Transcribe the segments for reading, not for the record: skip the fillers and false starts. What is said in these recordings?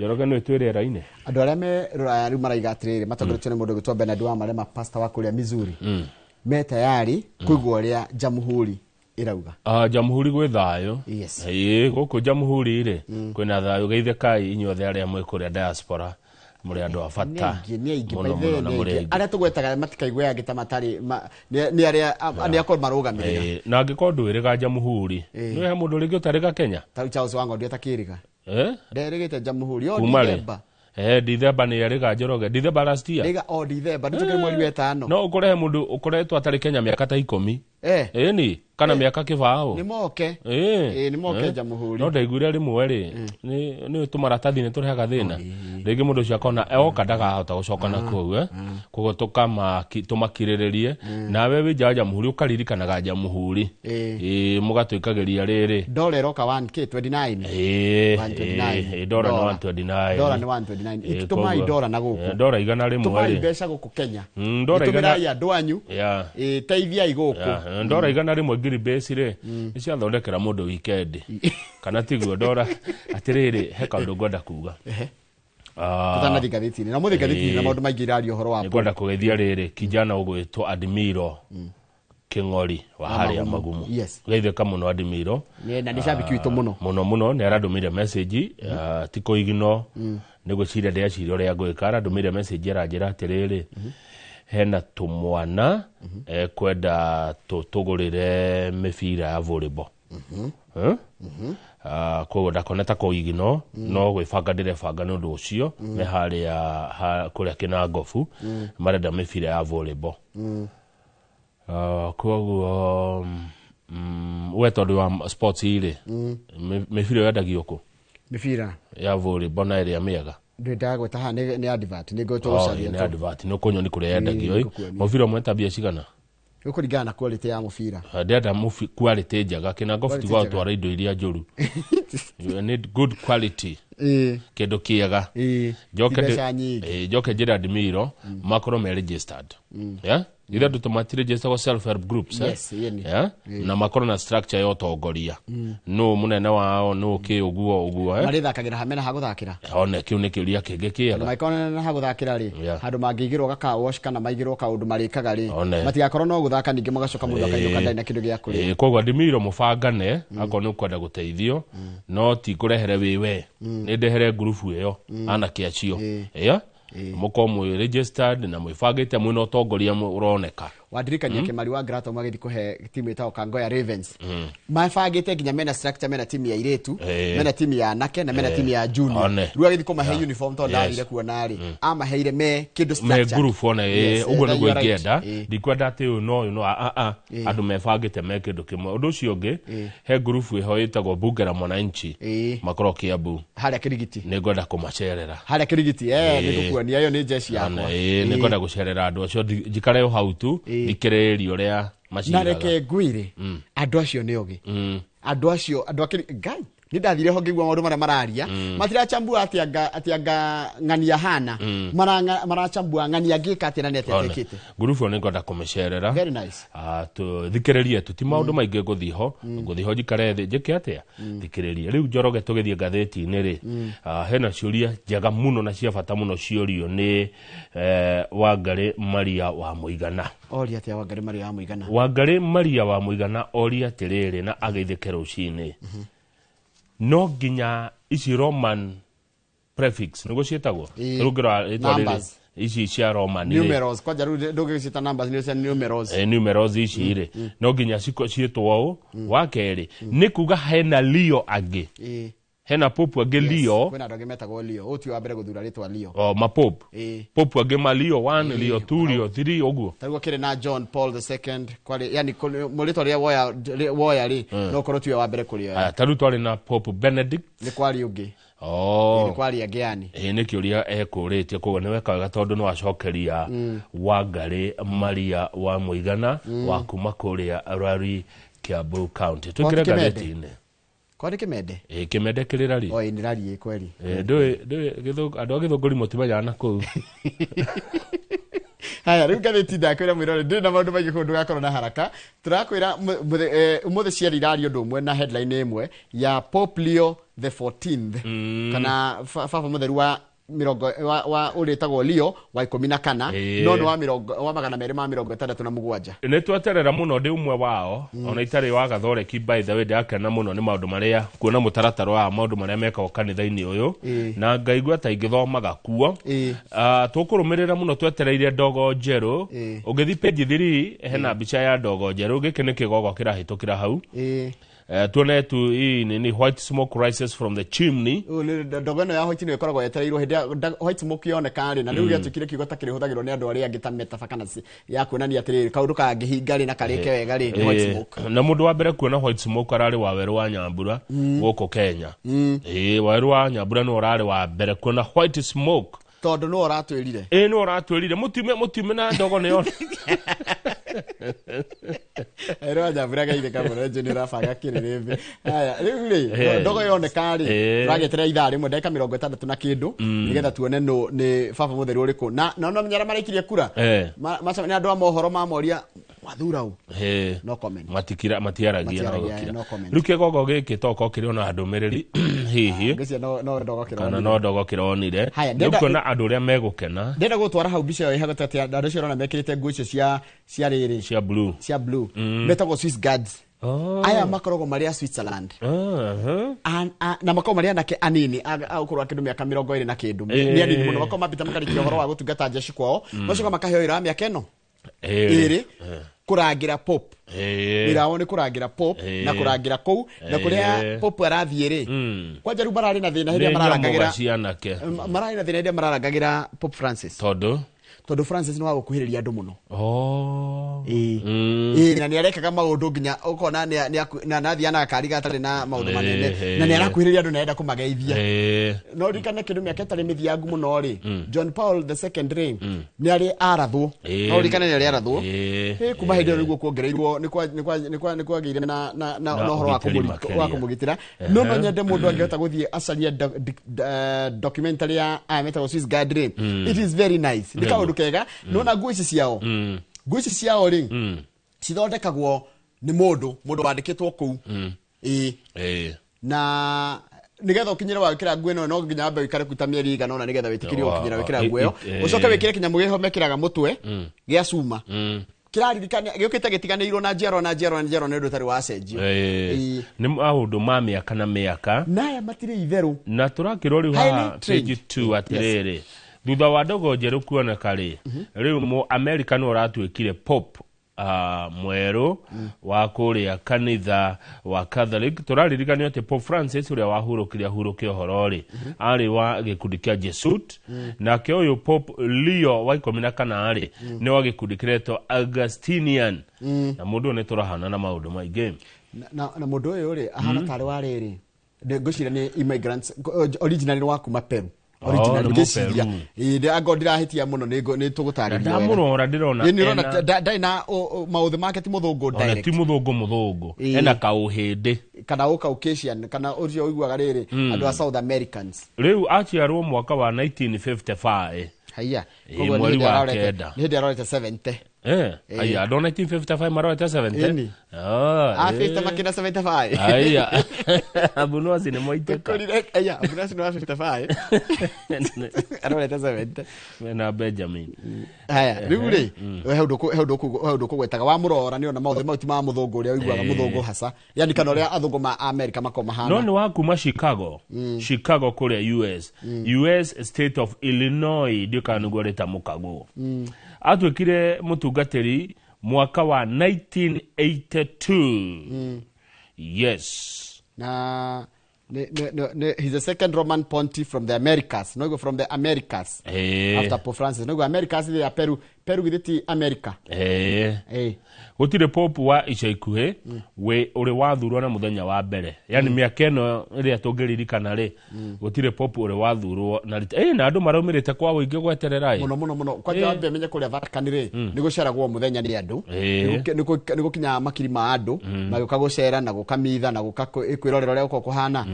Njoroge nĩ twĩ rĩera-inĩ. Andũ arĩa me rũraya rĩu maraiga atĩrĩrĩ, matongoretio nĩ mũndũ ũgwĩtwo Bernard wa Marema, pastor wa kũrĩa Missouri, me tayari kũigua ũrĩa Jamhuri ĩrauga. Ah, Jamhuri gwĩ thayũ. Yes. Ĩĩ, gũkũ Jamhuri rĩ kwĩna thayũ. Geithĩkai inyuothe arĩa mwĩ kũrĩa diaspora, mũrĩ andũ a Nĩ bata aingĩ, nĩ aingĩ, mũno by the way, mũno, na nĩ mũrĩ aingĩ. aingĩ. Arĩa tũgwetaga matikaigue angĩ ta matarĩ nĩ arĩa nĩ akorwo marũgamĩrĩra. Ĩĩ, na angĩkorwo ndwĩrĩga Jamhuri, nĩ he mũndũ rĩngĩ ũtarĩga Kenya? Ta rĩu Charles Wang'ondu atakĩrĩga. Eh? Nderĩgĩte Jamhuri o Kuma rĩ? Dithemba. Eh, Dithemba nĩ erĩga Njoroge. Dithemba last year. Rĩga o Dithemba, nĩ tũkĩrĩ mweri wa ĩtano. No ũkore he mũndũ ũkoretwo atarĩ Kenya mĩaka ta 10. Eh. Ĩni, kana mĩaka kĩbaũ. Nĩ moke. Ĩĩ. Ĩĩ, nĩ moke Eh. Jamhuri. No ndaiguire rĩmwe rĩ, nĩ tũmaratathi nĩ tũrehaga thĩna. Rĩngĩ mũndũ ũcio akona oka ndakahota gũcoka na kũu, eh. Koguo tũmakirĩrĩrie. Nawe wĩ nja wa Jamhuri ũkaririkanaga Jamhuri. Ĩĩ. Ĩĩ, mũgatuĩkagĩria rĩrĩ. Dola ĩroka 1K 29. Ĩĩ, 129. ĩĩ, dola nĩ 129. Dola nĩ 129. Ĩĩ, Tũmai koguo, dola na gũkũ. Dola 100 Tũmai rĩ. mbeca gũkũ Kenya. Dola igana. Tũmĩrai andũ anyu. Yeah. Ĩĩ, teithiai gũkũ. Yeah, ndora 100 ngiri base rĩ, nĩ ciathondekera mũndũ weekend, kana tiguo? Ndora atĩrĩrĩ, he kaũndũ ngwenda kuga. Ah, Tũtanathiĩ ngathĩti-inĩ. Na mũthĩ ngathĩti-inĩ na Ĩĩ. maũndũ maingĩ iraria ũhoro wa Nĩ ngwenda kũgeithia rĩrĩ kijana ũgwĩtwo Admiro Kĩng'ori wa harĩa Magumu. Yes. Geithĩka mũno, Admiro. Na nĩ cabiki witũ mũno. Mũno mũno. Nĩ arandũmĩire message, ti kũigino, nĩ gwĩciria ndĩraciria ũrĩa ngwĩka. Arandũmĩire message aranjĩra atĩrĩrĩ, hena tũmwana ekwenda tũgũrĩre mĩbira ya volleyball. Eh? Ah, koguo ndakona ta kũigino, no gwĩbanga ndĩrebanga nĩ ũndũ ũcio. Me harĩa kũrĩa Kĩnangobu, marenda mĩbira ya volleyball. Ah, koguo we tondũ wa sports rĩ, mĩbira ĩyo yendagio kũ? Mĩbira ya volleyball na ĩrĩa mĩega. Ndĩndaga gwĩta haha nĩ advert, nĩ ngwĩtwo Oh, gũcaria. nĩ advert, nĩ ũkũnyoni kũrĩa yendagio. Ĩĩ, Ĩ. ngũkuonia. Mũbira ũmwe ta mbia cigana? Gũkũringana na quality ya mũbira. Ah, ndĩrenda quality njega. Kĩnangobu Quality tiga njega. gũtwara indo iria njũru. You need good quality, kĩndũ kĩega. Njoke Ti mbeca nyingĩ. Ĩĩ, njoke njĩre Admiro makorwo me registered, yeah? Ithe andũ tũmatiregisterwo self help groups, eh? Yes, ĩni. Yeah? Na makorwo na structure ya ũtongoria, nũ mũnene wao, nũ kĩ, ũguo ũguo, eh? Marĩthakagĩra ha, mena ha gũthakĩra? One kĩu nĩ kĩũria kĩngĩ kĩega. Mangĩkorwo na ha gũthakĩra rĩ, handũ mangĩigĩrwo gaka wash kana maigĩrwo kaũndũ marĩkaga rĩ, One. matigakorwo no gũthaka ningĩ magacoka mũndũ akainũka ndarĩ na kĩndũ gĩa kũrĩa. Ĩĩ, koguo Admiro mũbangane akorwo nĩ ũkwenda gũteithio, no ti kũrehere wĩ we, nĩ ndehere ngurubu ĩyo, anake acio, ĩyo mũkorwo mwĩ registered na mwĩbangĩte, mwĩna ũtongoria ũroneka. Wandirikania Kĩmari wa Grato magĩthiĩ kũhe timu ĩtagwo Kangoya Ravens, mabangĩte nginya mena structure, mena timu ya airĩtu, mena timu ya anake na mena timu ya junior. One. Rĩu agĩthiĩ kũmahe uniform, tondũ ndagire kuona rĩ, amaheire me kĩndũ Me structured. ngurubu one, ĩĩ, Yes, ũguo eh, nĩguo you are right. ingĩenda. Ndikwenda atĩ ũyũ no ũyũ no a a andũ mebangĩte me kĩndũ kĩmwe. Ũndũ ũcio ũngĩ, he ngurubu ĩho ĩtagwo Bunge la Mwananchi, makorwo Kiambu. Harĩa Kĩrigiti. Nĩ ngwenda kũmacerera. Harĩa Kĩrigiti, eh, nĩ ngũkuonia, ĩyo nĩ jeshi yakwa. Ĩĩ, nĩ ngwenda gũcerera andũ acio, njikare o hau tu thikĩrĩrie ũrĩa Na maciraga. reke ngwĩre, andũ acio nĩ ogĩ, andũ acio, andũ akĩrĩ ngai. Nĩ ndathire ho ngĩigua maũndũ marĩa mararia, matirachambua atĩ anga ng'ania hana. Marachambua ng'ania angĩka atĩa na nĩ atĩa One. atekĩte. Ngurubu ĩyo nĩ ngwenda kũmĩcerera. Very nice. Ah, thikĩrĩrie tu, ti maũndũ maingĩ ngũthiĩ ho, ngũthiĩ ho njikare thĩ njĩke atĩa, thikĩrĩrie. Rĩu Njoroge, tũgĩthiĩ ngathĩti-inĩ rĩ, hena ciũria njega mũno na cia bata mũno ciorio nĩ Wangarĩ Maria wa Mũigana. Oria atĩa Wangarĩ Maria wa Mũigana? Wangarĩ Maria wa Mũigana oria atĩrĩrĩ, na ageithĩke rũcinĩ, no nginya ici Roman prefix nĩguo ciĩtagwo? Rĩu ngĩrora rĩtwa rĩrĩ, Numbers. ici cia Roman rĩ, Numerals kwanja rĩu ndũngĩgĩciĩta numbers, nĩ cia numerals. Numerals ici rĩ, no nginya ciĩtwo ũũ? Wa kerĩ nĩ kuga hena Leo angĩ, hena popu angĩ Leo. Kwĩna andũ angĩ metagwo Leo, ũyũ ti wa mbere gũthura rĩtwa Leo. O mapopu. Popu angĩ ma Leo 1, Leo 2, Leo 3, ũguo. Ta rĩu akĩrĩ na John Paul the Second, kwarĩ yani rĩtwa rĩrĩa woya rĩ, no ũkorwo tiwe wa mbere kũrĩoya. Aya, ta rĩu twarĩ na Pope Benedict. Nĩ kwarĩ ũngĩ. Oh. Nĩ kwarĩ angĩ yani. Ĩĩ, nĩ kĩũria ekũrĩtie, koguo nĩ weka wega tondũ nĩ wacokeria Wangarĩ Maria wa Mũigana wa kuma kũrĩa Rari, Kiambu County. Tũingĩre Kĩmende. ngathĩti-inĩ. Kwarĩ Kĩmende. Ĩĩ, Kĩmende kĩrĩra rĩ. Oi, nĩ rari kweri. Ĩĩ, ndũĩ andũ a Gĩthũngũri mũtimenyaga na kũu. Haya, rĩu ngathĩti ndakwĩra mwĩrore ndĩrĩ na maũndũ maingĩ kũndũ gakorwo na haraka. Tũrakwĩra ũmũthĩ ciarĩ iraria ũndũ ũmwe na headline ĩmwe ya Pope Leo the 14th, kana baba mũtheru wa mĩrongo wa ũrĩtagwo Leo wa 14, no nĩ wa mĩrongo wa 267. Nä tweterera må no, ndä ũmwe wao ona itarä wa gathoreki. By the way, ndakena må no nä maå ndå marĩa kuona må taratara wa maå ndå marĩa mekagwo kanitha-inĩ ũyũ, na ngaigua ta ingĩthomaga kuo. Tũkũrũmĩrĩra mũno, twetereire ndogo njerũ. Ũngĩthiĩ page 3 hena mbica ya ndogo njerũ. Gĩkĩ nĩ kĩgogo kĩrahĩtũkĩra hau. Tuone tu hii nini, white smoke rises from the chimney. Ũyũ nĩ ndogo ĩno ya white, nĩyo ĩkoragwo yetereirwo hĩndĩ ya white smoke yoneka rĩ, na rĩu gĩatuĩkire kiugo ta kĩrĩhũthagĩrwo nĩ andũ arĩa angĩ ta metaphor kana ya kuonania atĩrĩrĩ, kaũndũ kangĩhinga rĩ na karĩke wega rĩ, nĩ white smoke. Na mũndũ wa mbere kuona white smoke ararĩ Wawerũ wa Nyambura gũkũ Kenya. Wawerũ wa Nyambura nĩwe ũrarĩ wa mbere kuona white smoke. Tondũ nĩwe ũratwĩrire. Ĩĩ, nĩwe ũratwĩrire mũtiume mũtiume na ndogo nĩyo. Ero Nyambura geithĩka mũno, nĩ ũrabanga kĩrĩrĩmbĩ. Haya, rĩu rĩ, ndogo yoneka rĩ, tũragĩeterera ithaa 1 dagĩka 60 na kĩndũ nĩgetha tuone nũ nĩ baba mũtheru ũrĩkũ, na no menya arĩa maraikirie kura. Nĩ andũ a mohoro mamoria mwathura ũ. No comment. Matikira matiaragia no Matiaragia, gũkira. no comment. Rĩu kĩgogo gĩkĩ tokorwo kĩrĩ ona ndũmĩrĩri hihi. Ngĩcia no ndogo Kana kĩronire. no ndogo kĩronire. Haya, Nĩ ũkuona andũ ũrĩa megũkena. Ndĩrenda gũtwara hau mbica ĩyo ĩ gatagatĩ, andũ acio ũrona mekĩrĩte nguo icio cia rĩrĩ, cia blue. Cia blue, metagwo Swiss Guards. Aya makoragwo marĩ a Switzerland. Na makoragwo marĩ anake anini a ũkũrũ wa kĩndũ mĩaka 20 na kĩndũ. Nĩ anini mũno, makoragwo mambĩte makarĩkia ũhoro wa gũtungata jeshi kwao, macoka makaheo wĩra wa mĩaka ĩno 2 kũrangĩra Pope. Wĩra wao nĩ kũrangĩra Pope na kũrangĩra kũu na kũrĩa Pope arathiĩ rĩ. Kwanja rĩu mararĩ na thĩna hĩndĩ ĩrĩa Nĩ nyamũga mararangagĩra cianake. Mararĩ na thĩna hĩndĩ ĩrĩa mararangagĩra Pope Francis, Tondũ tondũ Francis nĩ wa gũkuhĩrĩria andũ mũno. Ĩĩ, na nĩ arekaga maũndũ nginya ũkona na nathiaga na gakari gatarĩ na maũndũ manene, na nĩ arakuhĩrĩria andũ na arenda kũmageithia. No ririkane kĩndũ mĩaka ĩtarĩ mĩthiangu mũno rĩ, John Paul the Second rĩ, nĩ arĩ arathwo. No ririkane nĩ arĩ arathwo. Kuma hĩndĩ ĩyo nĩguo kuongereirwo nĩ kwagĩire na Na na ũhoro wa ũgitĩri makĩria. Wa kũmũgitĩra. No nyende mũndũ angĩhota gũthiĩ acarie documentary ya aya metagwo Swiss Guard rĩ, it is very nice, nĩ kaũndũ kega. Nona nguo ici ciao, nguo ici ciao rĩ, cithondekagwo nĩ mũndũ wandĩkĩtwo kũu. Ĩĩ. Na nigetha ũkinyĩre wa gwĩkĩra nguo ĩno, no nginya wambe ũikare kuta mĩeri igana ũna nĩgetha wĩtĩkĩrio gũkinyĩra gwĩkĩra nguo ĩyo. Ũcoke wĩkĩre kĩnyamũ gĩho mekĩraga mũtwe gĩa cuma kĩraririkania gĩũkĩte gĩtiganĩirwo na njiarwa na njiarwa na njiarwa nĩ ũndũ ũtarĩ wacenjio. Nĩ maũndũ ma mĩaka na mĩaka. Na aya matirĩ itherũ. Na tũrakĩrwo rĩu Highly haha trained. page 2 atĩrĩrĩ, thutha wa ndogo njerũ kuoneka rĩ, rĩu mũ America nĩ ũratuĩkire Pope mwerũ wa kũrĩa kanitha wa Catholic. Tũraririkanio atĩ Pope Francis ũrĩa wahurũkire ahurũke ũhoro rĩ, arĩ wa gĩkundi kĩa Jesuit, nake ũyũ Pope Leo wa 14 rĩ, nĩ wa gĩkundi kĩretwo Augustinian, na mũndũ ũyũ nĩ tũrahana na maũndũ maingĩ. Na mũndũ ũyũ rĩ, ahana tarĩ wa rĩrĩ, ngwĩciria nĩ immigrants originally nĩ wa kuma Peru. Originally, Nĩ ngĩciria. Mũperu. Ĩĩ, angorwo ndirahĩtia mũno nĩ tũgũtarĩria wega. Ndamũrora ndĩrona Ĩĩ, nĩ ũrona ndarĩ na maũthĩ make ti mũthũngũ ona direct. ti mũthũngũ mũthũngũ. Ena kaũhĩndĩ. Kana ũ Caucasian, kana ũcio ũiguaga rĩrĩ, andũ a South Americans. Rĩu aciarwo mwaka wa 1955. Haiya. Ĩĩ, Koguo nĩ mweri hĩndĩ wa 9. Nĩ hĩndĩ arorete 70. Aya andũ 1955 marorete 70. Ĩni. Ah, A 50 makĩna 75. Aya abunuasi nĩ mwaitĩka. Tũkorire aya abunuasi nĩ wa 55 arorete 70. Na Benjamin. Haya, rĩu rĩ, he ũndũ ũkũgwetaga wamũrora nĩ ona maũthĩ mau ti ma mũthũngũ ũrĩa ũiguaga mũthũngũ hasa, yani kana ũrĩa athũngũ ma Amerika makoragwo mahana. No nĩ wa kuma Chicago, Chicago kũrĩa US, US state of Illinois, ndiũ kana nĩguo rĩtamũkagwo. Atuĩkire mũtungatĩri mwaka wa 1982, yes. Na he's the second Roman pontiff from the Americas, no from the Americas, after Pope Francis. No Americas ya Peru, Peru githĩ ti America? Gũtirĩ pope wa ica ikuhĩ wĩ ũrĩ wathurwo na mũthenya wa mbere, yani mĩaka ĩno ĩrĩa tũngĩririkana rĩ, gũtirĩ pope ũrĩ wathurwo na rita na andũ maraumĩrĩte kwa ũingĩ gweterera ĩ. Mũno mũno mũno. Kwanja wambe menye kũrĩa Vatican rĩ, nĩ gũceragwo mũthenya nĩ andũ. Nĩ gũkinyaga makiri ma andũ magĩũka gũcera na gũka mitha na gũka kwĩrorera ũrĩa gũkoragwo kũhana.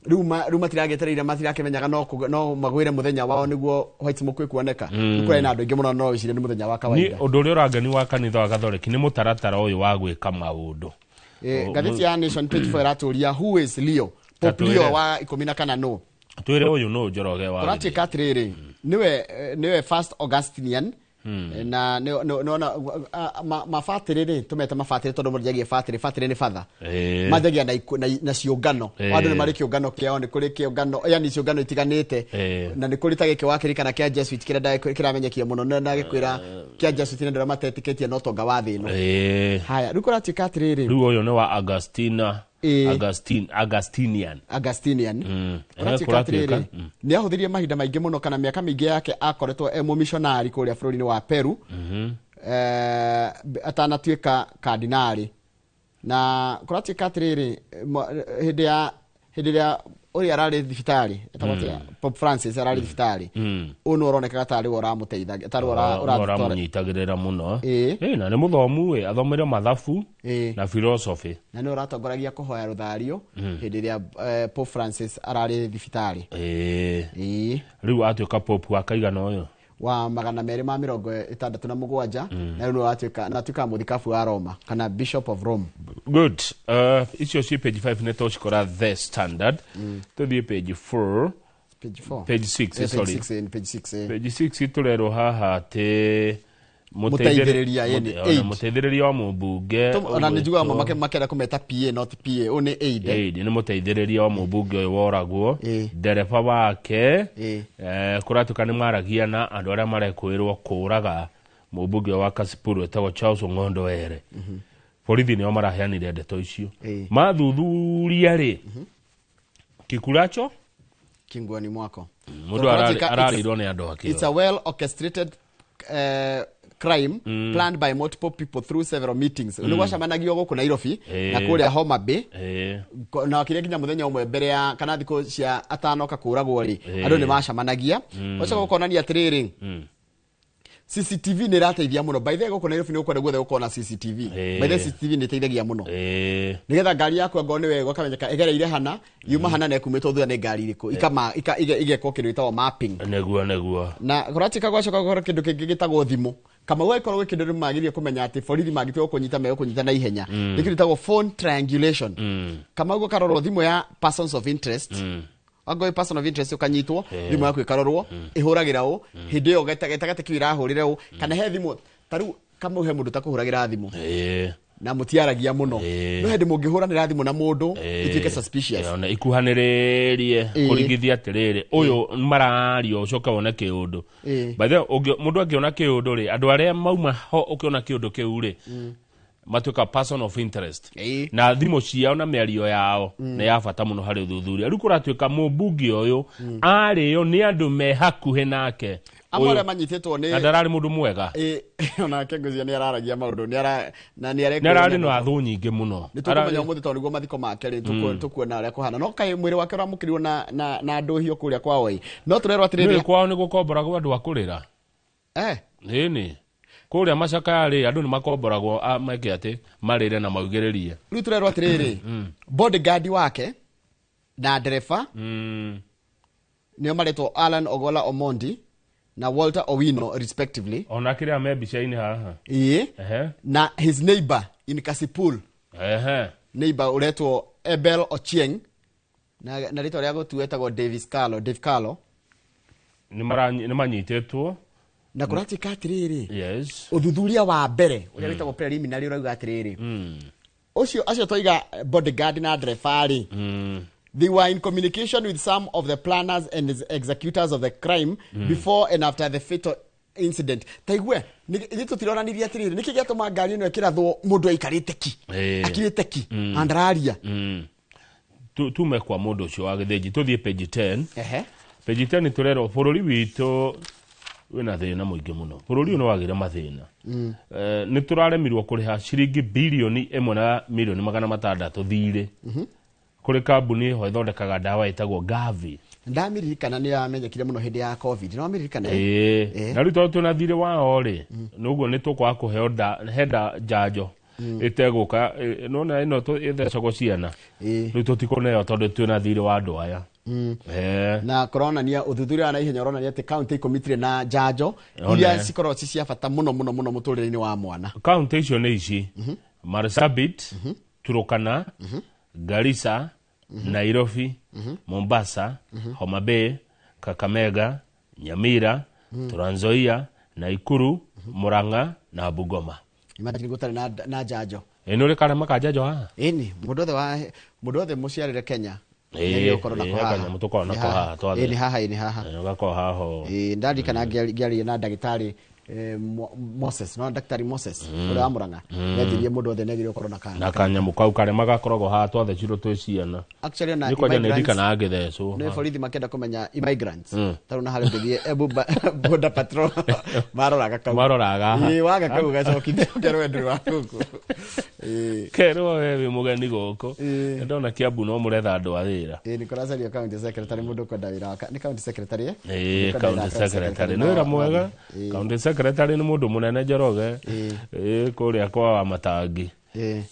Rĩu matiragĩetereire, matirakĩmenyaga no magwĩre mũthenya wao nĩguo white smoke ĩkuoneka. Rĩu kũrĩ na andũ aingĩ mũno, no wĩcirie nĩ mũthenya. Mũthenya wa Ni kawaida. ũndũ ũrĩa ũrangeni wa kanitha wa Gathoreki nĩ mũtaratara ũyũ wa gwĩka maũndũ. Ngathĩti ya Nation page 4 ĩratũria, who is Leo, Pope Tatwĩre. Leo wa 14 no? Twĩre ũyũ nũ, Njoroge wa Kũratuĩka atĩrĩrĩ, nĩwe first Augustinian na nĩona mabatĩrĩ rĩ, tũmete mabatĩrĩ tondũ mũnjagie batĩrĩ, batĩrĩ nĩ batha. Manjagia na ciũngano. Andũ nĩ marĩ kĩũngano kĩao, nĩ kũrĩ kĩũngano, yani ciũngano itiganĩte. Na nĩ kũrĩ ta gĩkĩ wakĩri kana kĩa Jesuit kĩrĩa kĩramenyekire mũno, na ndagĩkwĩra kĩa Jesuit nĩ andũ arĩa matetĩkĩtie na ũtonga wa thĩ ĩno. Haya, rĩu kũratuĩka atĩrĩrĩ, Rĩu ũyũ nĩ wa Augustina. Augustinian. Augustinian. Kũratuĩka Kũratuĩka, atĩrĩrĩ, nĩ ahũthĩrire mahinda maingĩ mũno kana mĩaka mĩingĩ yake akoretwo e mũmishonari kũrĩa bũrũri-inĩ wa Peru atanatuĩka kardinali. Na kũratuĩka atĩrĩrĩ, hĩndĩ ĩrĩa ũrĩa ararĩ thibitarĩ etagwo atĩa, Pope Francis ararĩ thibitarĩ, ũyũ nĩwe ũronekaga tarĩ we ũramũteithagia, tarĩ we ũratwara. Ũramũnyitagĩrĩra mũno. Na nĩ mũthomu ĩ, athomeire mathabu na philosophy. Na nĩwe ũratongoragia kũhoya rũthario hĩndĩ ĩrĩa Pope Francis ararĩ thibitarĩ. Rĩu atuĩka pope wa kaigana ũyũ? Wa 267, na rĩu nĩwe watuĩka na atuĩkaga mũthikabu wa Roma kana Bishop of Rome. Good. Icio ci page 5 nĩ tũcikora The Standard. Tũthiĩ page 4. Page 4. Page 6. Page Sorry. 6, page 6. Page 6 tũrerwo haha atĩ Mũteithĩrĩria, yeye ni aide. Mũteithĩrĩria wa mũmbunge Ona nĩ njugaga ũgwĩtwo- makenda kũmeta PA, not PA, ũyũ nĩ aide. Aide, nĩ mũteithĩrĩria wa mũmbunge ũyũ woragwo, ndereba wake. Kũratuĩka nĩ maragia na andũ arĩa marekũĩrwo kũraga mũmbunge wa Kasipul wĩtagwo Charles Ong'ondo Ere. Borithi nĩo maraheanire ndeto icio. Mathuthuria rĩ, kikuracho kinguani mwako. Mũndũ So, kũratuĩka ararĩirwo nĩ andũ akĩo. It's a well orchestrated crime planned by multiple people through several meetings. Nĩ gwacemanagio gũkũ Nairobi na kũrĩa Homa Bay. Na wakiria nginya mũthenya ũmwe mbere ya kana thikũ cia atanoka kũragwo rĩ, andũ nĩ macemanagia. Ũcoka ũkonania atĩrĩrĩ, CCTV nĩ ĩrateithia mũno. By the way, gũkũ Nairobi nĩ gũkwenda guothe gũkorwo na CCTV. By the way, CCTV nĩ ĩteithagia mũno nĩgetha ngari yaku angorwo nĩ wega ũkamenyeka ĩgereire hana, yuma hana na ĩkumĩtwo thutha nĩ ngari irĩkũ, igekwo kĩndũ gĩtagwo mapping. Nĩguo. Na kũratuĩka gwacoka gũkorwo kĩndũ kĩngĩ gĩtagwo thimũ. Kamau, angĩkorwo gwĩ kĩndũ nĩ magĩrĩire kũmenya atĩ borithi mangĩtua gũkũnyita megũkũnyita na ihenya, nĩ kĩndũ gĩtagwo phone triangulation. Kamau, gũkarorwo thimũ ya persons of interest. Angorwo person of interest ũkanyitwo, thimũ yaku ĩkarorwo ĩhũragĩra ũ hĩndĩ ĩyo, gatagatĩ kĩu ĩrahũrĩre ũ, kana he thimũ ta rĩu, Kamau, he mũndũ ũtakũhũragĩra thimũ na mũtiaragia mũno, no hĩndĩ mũngĩhũranĩra thimũ na mũndũ ĩtuĩke suspicious. Ona ikuhanĩrĩrie kũringithia atĩrĩrĩ, ũyũ marario, ũcoke wone kĩũndũ. By the way, mũndũ angĩona kĩũndũ rĩ, andũ arĩa mauma ho ũkĩona kĩũndũ kĩu rĩ, matuĩka person of interest. Na thimũ ciao na mĩario yao nĩ ya bata mũno harĩ ũthuthuria. Rĩu kũratuĩka mũmbunge ũyũ arĩo nĩ andũ me hakuhĩ nake. Amwe Ũyũ- arĩa manyitĩtwo na nĩ ndararĩ mũndũ mwega. Onake ngũcia nĩ araragia maũndũ, nĩ ara na nĩ nĩ ararĩ na thũ nyingĩ mũno. Nĩ tũkũmenya ũmũthĩ tondũ nĩguo mathiko make rĩ, tũkuona ũrĩa kũhana, no kaĩ mwĩrĩ wake ũramũkĩrirwo na ndũhio kũrĩa kwao ĩ, no tũrerwo Nĩ atĩrĩrĩ, kwao nĩ gũkomboragwo andũ a kũrĩra. Ĩni kũrĩa macakaya rĩ, andũ nĩ makomboragwo meke atĩ marĩre na maugĩrĩrie. Rĩu tũrerwo atĩrĩrĩ, bodyguard wake na ndereba nĩo maretwo Alan Ogola Omondi na Walter Owino respectively. Ona kĩrĩa me mbica-inĩ haha. Na his neighbor in Kasipul, neighbor uretwo Ebel Ochieng na rĩtwa rĩa gũtu etagwo Davis Carlo, Dave Carlo. Nĩ manyitĩtwo. Na kũratuĩka atĩrĩrĩ, ũthuthuria wa mbere ũrĩa wĩtagwo preliminary ũrauga atĩrĩrĩ, ũcio acio twaiga bodyguard na ndereba rĩ, they were in communication with some of the planners and executors of the crime before and after the fatal incident. Taigue ithuĩ tũtironanirie atĩrĩrĩ, nĩkĩ gĩatũma ngari ĩno ĩkĩrathwo mũndũ aikarĩte ki, akirĩte ki na ndararia. Tume kwa mũndũ ũcio wa gĩthĩnji tũthiĩ page 10. Page 10 tũrerwo bũrũri witũ wĩna thĩna mũingĩ mũno. Bũrũri ũyũ nĩ wagĩire mathĩna. Nĩ tũraremirwo kũrĩha ciringi 1.6 bilioni thirĩ kũrĩ kambuni ĩho ĩthondekaga ndawa ĩtagwo Gavi. Ndamiririkana, nĩ yamenyekire mũno hĩndĩ ya COVID, no wamiririkana? Ĩĩ. Na rĩu tondũ twĩna thirĩ wao rĩ, nĩguo nĩ tũkwaga kũheo henda njanjo. Ĩtegũka nona ĩno ĩthecagwo ciana. Ĩĩ. Rĩu tũtikũneo tondũ twĩna thirĩ wa andũ aya. Eh. Na kũronania ũthuthuria wa naihenya ũronania atĩ kaunti 10 itirĩ na njanjo One. iria cikoragwo ci cia bata mũno mũno mũno mũtũrĩre-inĩ wa mwana. Kaunti icio nĩ ici: Marsabit, Turukana, Garissa, Nairobi, Mombasa, Homa Bay, Kakamega, Nyamira, Trans Nzoia, Naikuru, Murang'a na Bungoma. Imagine gũtarĩ na njanjo. Ĩ nĩ ũrĩ karema ka njanjo haha? Ĩni mũndũ wothe wa mũndũ wothe mũciarĩre Kenya Ĩĩ, nĩagĩrĩirwo gũkorwo nako ĩĩ, haha. kanyamũ tũkoragwo Nĩ nako haha. haha, twathe. Ĩĩ, nĩ haha, ĩĩ, nĩ haha. Ĩ, ũgakorwo haha ũũ. Ĩĩ, ndarikana ngĩaria na ndagĩtarĩ Moses, no ndagĩtarĩ Moses ũrĩa wa Murang'a nĩanjĩrire mũndũ wothe nĩagĩrĩirwo gũkorwo na Na kanyamũ kau karema gakoragwo haha twathecirwo twĩ ciana. Actually ona Nĩ kwanja nĩ immigrants- ndirikanaga ngĩthecwo. nĩ borithi makĩenda kũmenya immigrants tarĩu na harĩa ũngĩthiĩ Embu border patrol maroraga kau. Maroraga haha. Ĩĩ, waga kau gacokithia ũkerwo ndũrĩ wa gũkũ. Ĩĩ. Kerwo we wĩ mũgeni gũkũ. Ĩĩ. Ndona Kiambu no mũretha andũ a wĩra. Ĩĩ, nĩ kũracario county secretary, mũndũ ũkwenda wĩra wa nĩ county secretary, eh? Ĩĩ, Mũndũ ũkwenda wĩra wa county secretary nĩ no wĩra mwega. Ĩĩ. County secretary nĩ mũndũ mũnene, Njoroge. Ĩĩ, kũrĩa kwa Wamatangi. Ĩĩ.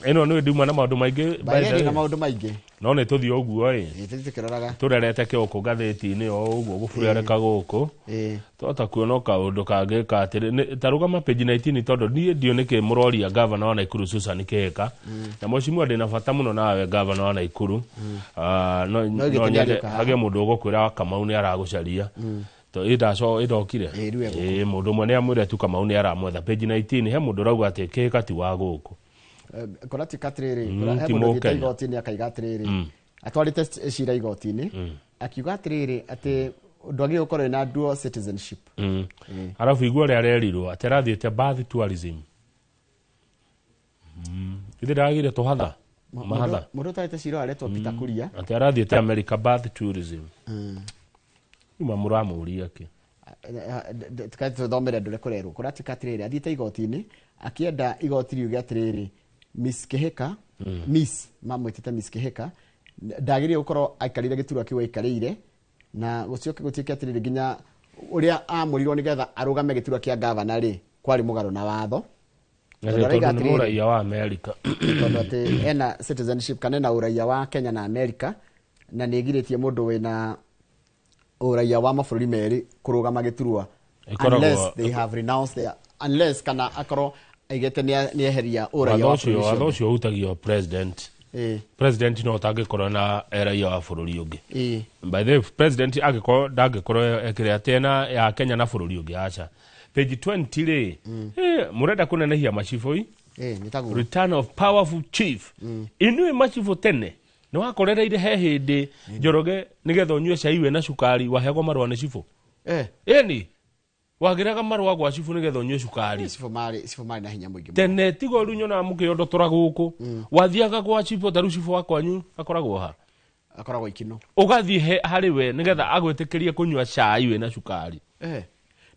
Ĩno nĩ nduma na maũndũ maingĩ, by By the the way, na way. maũndũ maingĩ. No nĩ tũthiĩ ũguo ĩ. Ĩĩ, tũthiĩ tũkĩroraga. Tũrerete kĩoko ngathĩti-inĩ o ũguo gũburereka gũkũ. Ĩĩ. Twahota kuona kaũndũ kangĩ ka atĩrĩ ta rũgama page 19 tondũ niĩ ndiũ nĩkĩ mũroria gavana wa Naikuru Susan Kĩhĩka, na mheshimiwa ndĩna bata mũno nawe gavana wa Naikuru. Ah, no No no gĩtĩ nyende nĩarĩũka haha. hagĩe mũndũ ũgũkwĩra Kamau nĩ aragũcaria. To ĩndacokire. Ĩĩ, rĩu egũkũ. Ĩĩ, mũndũ ũmwe nĩ amwĩre tu Kamau nĩ aramwetha. Page 19 he mũndũ ũrauga atĩ Kĩhĩka ti wa gũkũ. Kũratuĩka atĩrĩrĩ, he ti mũndũ ũthiĩte Mũkenya. igoti-inĩ akaiga atĩrĩrĩ, atwarĩte cira igoti-inĩ akiuga atĩrĩrĩ atĩ ndwagĩrĩirwo gũkorwo wĩna dual citizenship. Arabu igua ũrĩa arerirwo atĩ arathiĩte birth tourism. Ithe ndagire tũhatha mahatha. Mũndũ ũtwarĩte cira ũyũ aretwo Peter Kuria. Atĩ arathiĩte America birth tourism. Uma mũramũria kĩ? Tũthomere ndũrĩa kũrerwo. Kũratuĩka atĩrĩrĩ, athiĩte igoti-inĩ akĩenda igoti riuge atĩrĩrĩ, Miss Kĩhĩka, Miss mamwĩtĩte Miss Kĩhĩka, ndagĩrĩire gũkorwo aikarĩire gĩturwa kĩu aikarĩire, na gũcoke gũtuĩke atĩrĩrĩ nginya ũrĩa amũrirwo nĩgetha arũgame gĩturwa kĩa gavana rĩ kwarĩ mũgarũ na watho. Atĩ Tondũ arauga tondũ nĩ atĩrĩrĩ, mũraiya wa America. Tondũ atĩ ena citizenship kana ena ũraiya wa Kenya na America, na nĩ ĩgirĩtie mũndũ wĩna ũraiya wa mabũrũri merĩ kũrũgama gĩturwa unless they have renounced their, unless kana akorwo aigĩte nĩ eheria ũraiya Watho wa ũcio bũrũri watho ũcio. ũcio ũhutagia president. Ĩĩ. President no ũtangĩkorwo na raia wa bũrũri ũngĩ. Ĩĩ. By the way, president angĩkorwo ndangĩkorwo ekĩre atĩ ena ya Kenya na bũrũri ũngĩ, aca. Page 20 rĩ, mũrenda kũnenehia macibũ i. Ĩĩ, nĩ taguo. Return of powerful chief. Inyuĩ macibũ tene nĩ wakorereire he hĩndĩ, Njoroge, nĩgetha ũnyue cai wĩna cukari waheagwo marũa nĩ cibũ. Ĩni wagĩraga marũa gwa cibũ nĩgetha ũnyue cukari. Cibũ marĩ na hinya mũingĩ mũno. Tene tigo rĩu nyonaga mũkĩondotora gũkũ, wathiaga gwa cibũ. Ta rĩu cibũ wa kwanyu akoragwo ha? Akoragwo Ikino. Ũgathiĩ harĩ we nĩgetha agwĩtĩkĩrie kũnyua cai wĩna cukari.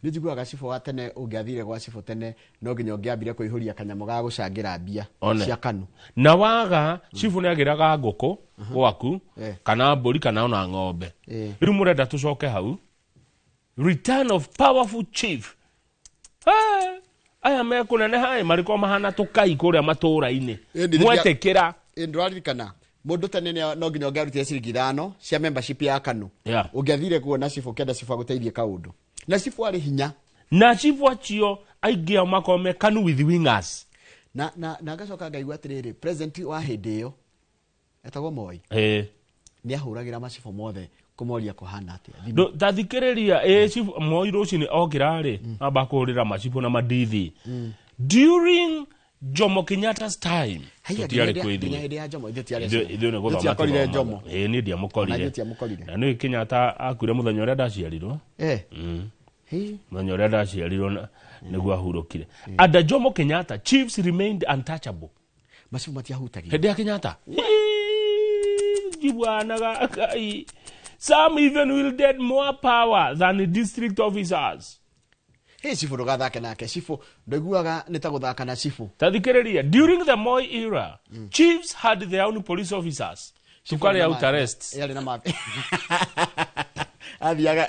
Nĩ njiguaga cibũ wa tene, ũngĩathire gwa cibũ tene no nginya ũngĩambire kũihũria kanyamũ ga gũcangĩra mbia One. cia kanu. Na waga cibũ nĩ agĩraga ngũkũ gwaku kana mbũri kana ona ng'ombe. Rĩu mũrenda tũcoke hau, return of powerful chief. Aya mekũneneha ĩ marĩkorwo mahana tũkai kũrĩa matũũra-inĩ. Mwetĩkĩra. Ĩ, ndũraririkana mũndũ tene no nginya ũngĩarutire ciringi 5 cia membership ya kanu, ũngĩathire kuona cibũ ũkĩenda cibũ agũteithie kaũndũ, na cibũ arĩ hinya. Na cibũ acio aingĩ ao makorwo me kanu with wingers. Na ngacoka ngaigua atĩrĩrĩ, president wa hĩndĩ ĩyo etagwo Moi nĩ ahũragĩra macibũ mothe kũmoria kũhana atĩa thimũ. Tathikĩrĩria ĩ cibũ Moi rũcinĩ okĩra rĩ amba kũhũrĩra macibũ na mandithi. During Jomo Kenyatta's time Haiya, tũtiarĩ nginya kwĩ nginya ithuĩ. hĩndĩ ya Jomo ithuĩ tiarĩ Ithuĩ nĩ Ithuĩ gũthoma tiakorire tũthomaga. Jomo. Ĩĩ, niĩ ndiamũkorire. Ona ithuĩ tiamũkorire. Na nĩ Kenyatta akuire mũthenya ũrĩa ndaciarirwo. Hĩ. Mũthenya ũrĩa ndaciarirwo nĩguo ahurũkire. Under Jomo Kenyatta, chiefs remained untouchable. Macibũ matiahutagio. Hĩndĩ ya Kenyatta njiguanaga Ngai, some even wielded more power than the district officers. Hĩ, cibũ ndũgathake nake, cibũ ndũiguaga nĩ ta gũthaka na cibũ. Tathikĩrĩria, during the Moi era, chiefs had their own police officers to carry out arrests. Yarĩ na ma Athiaga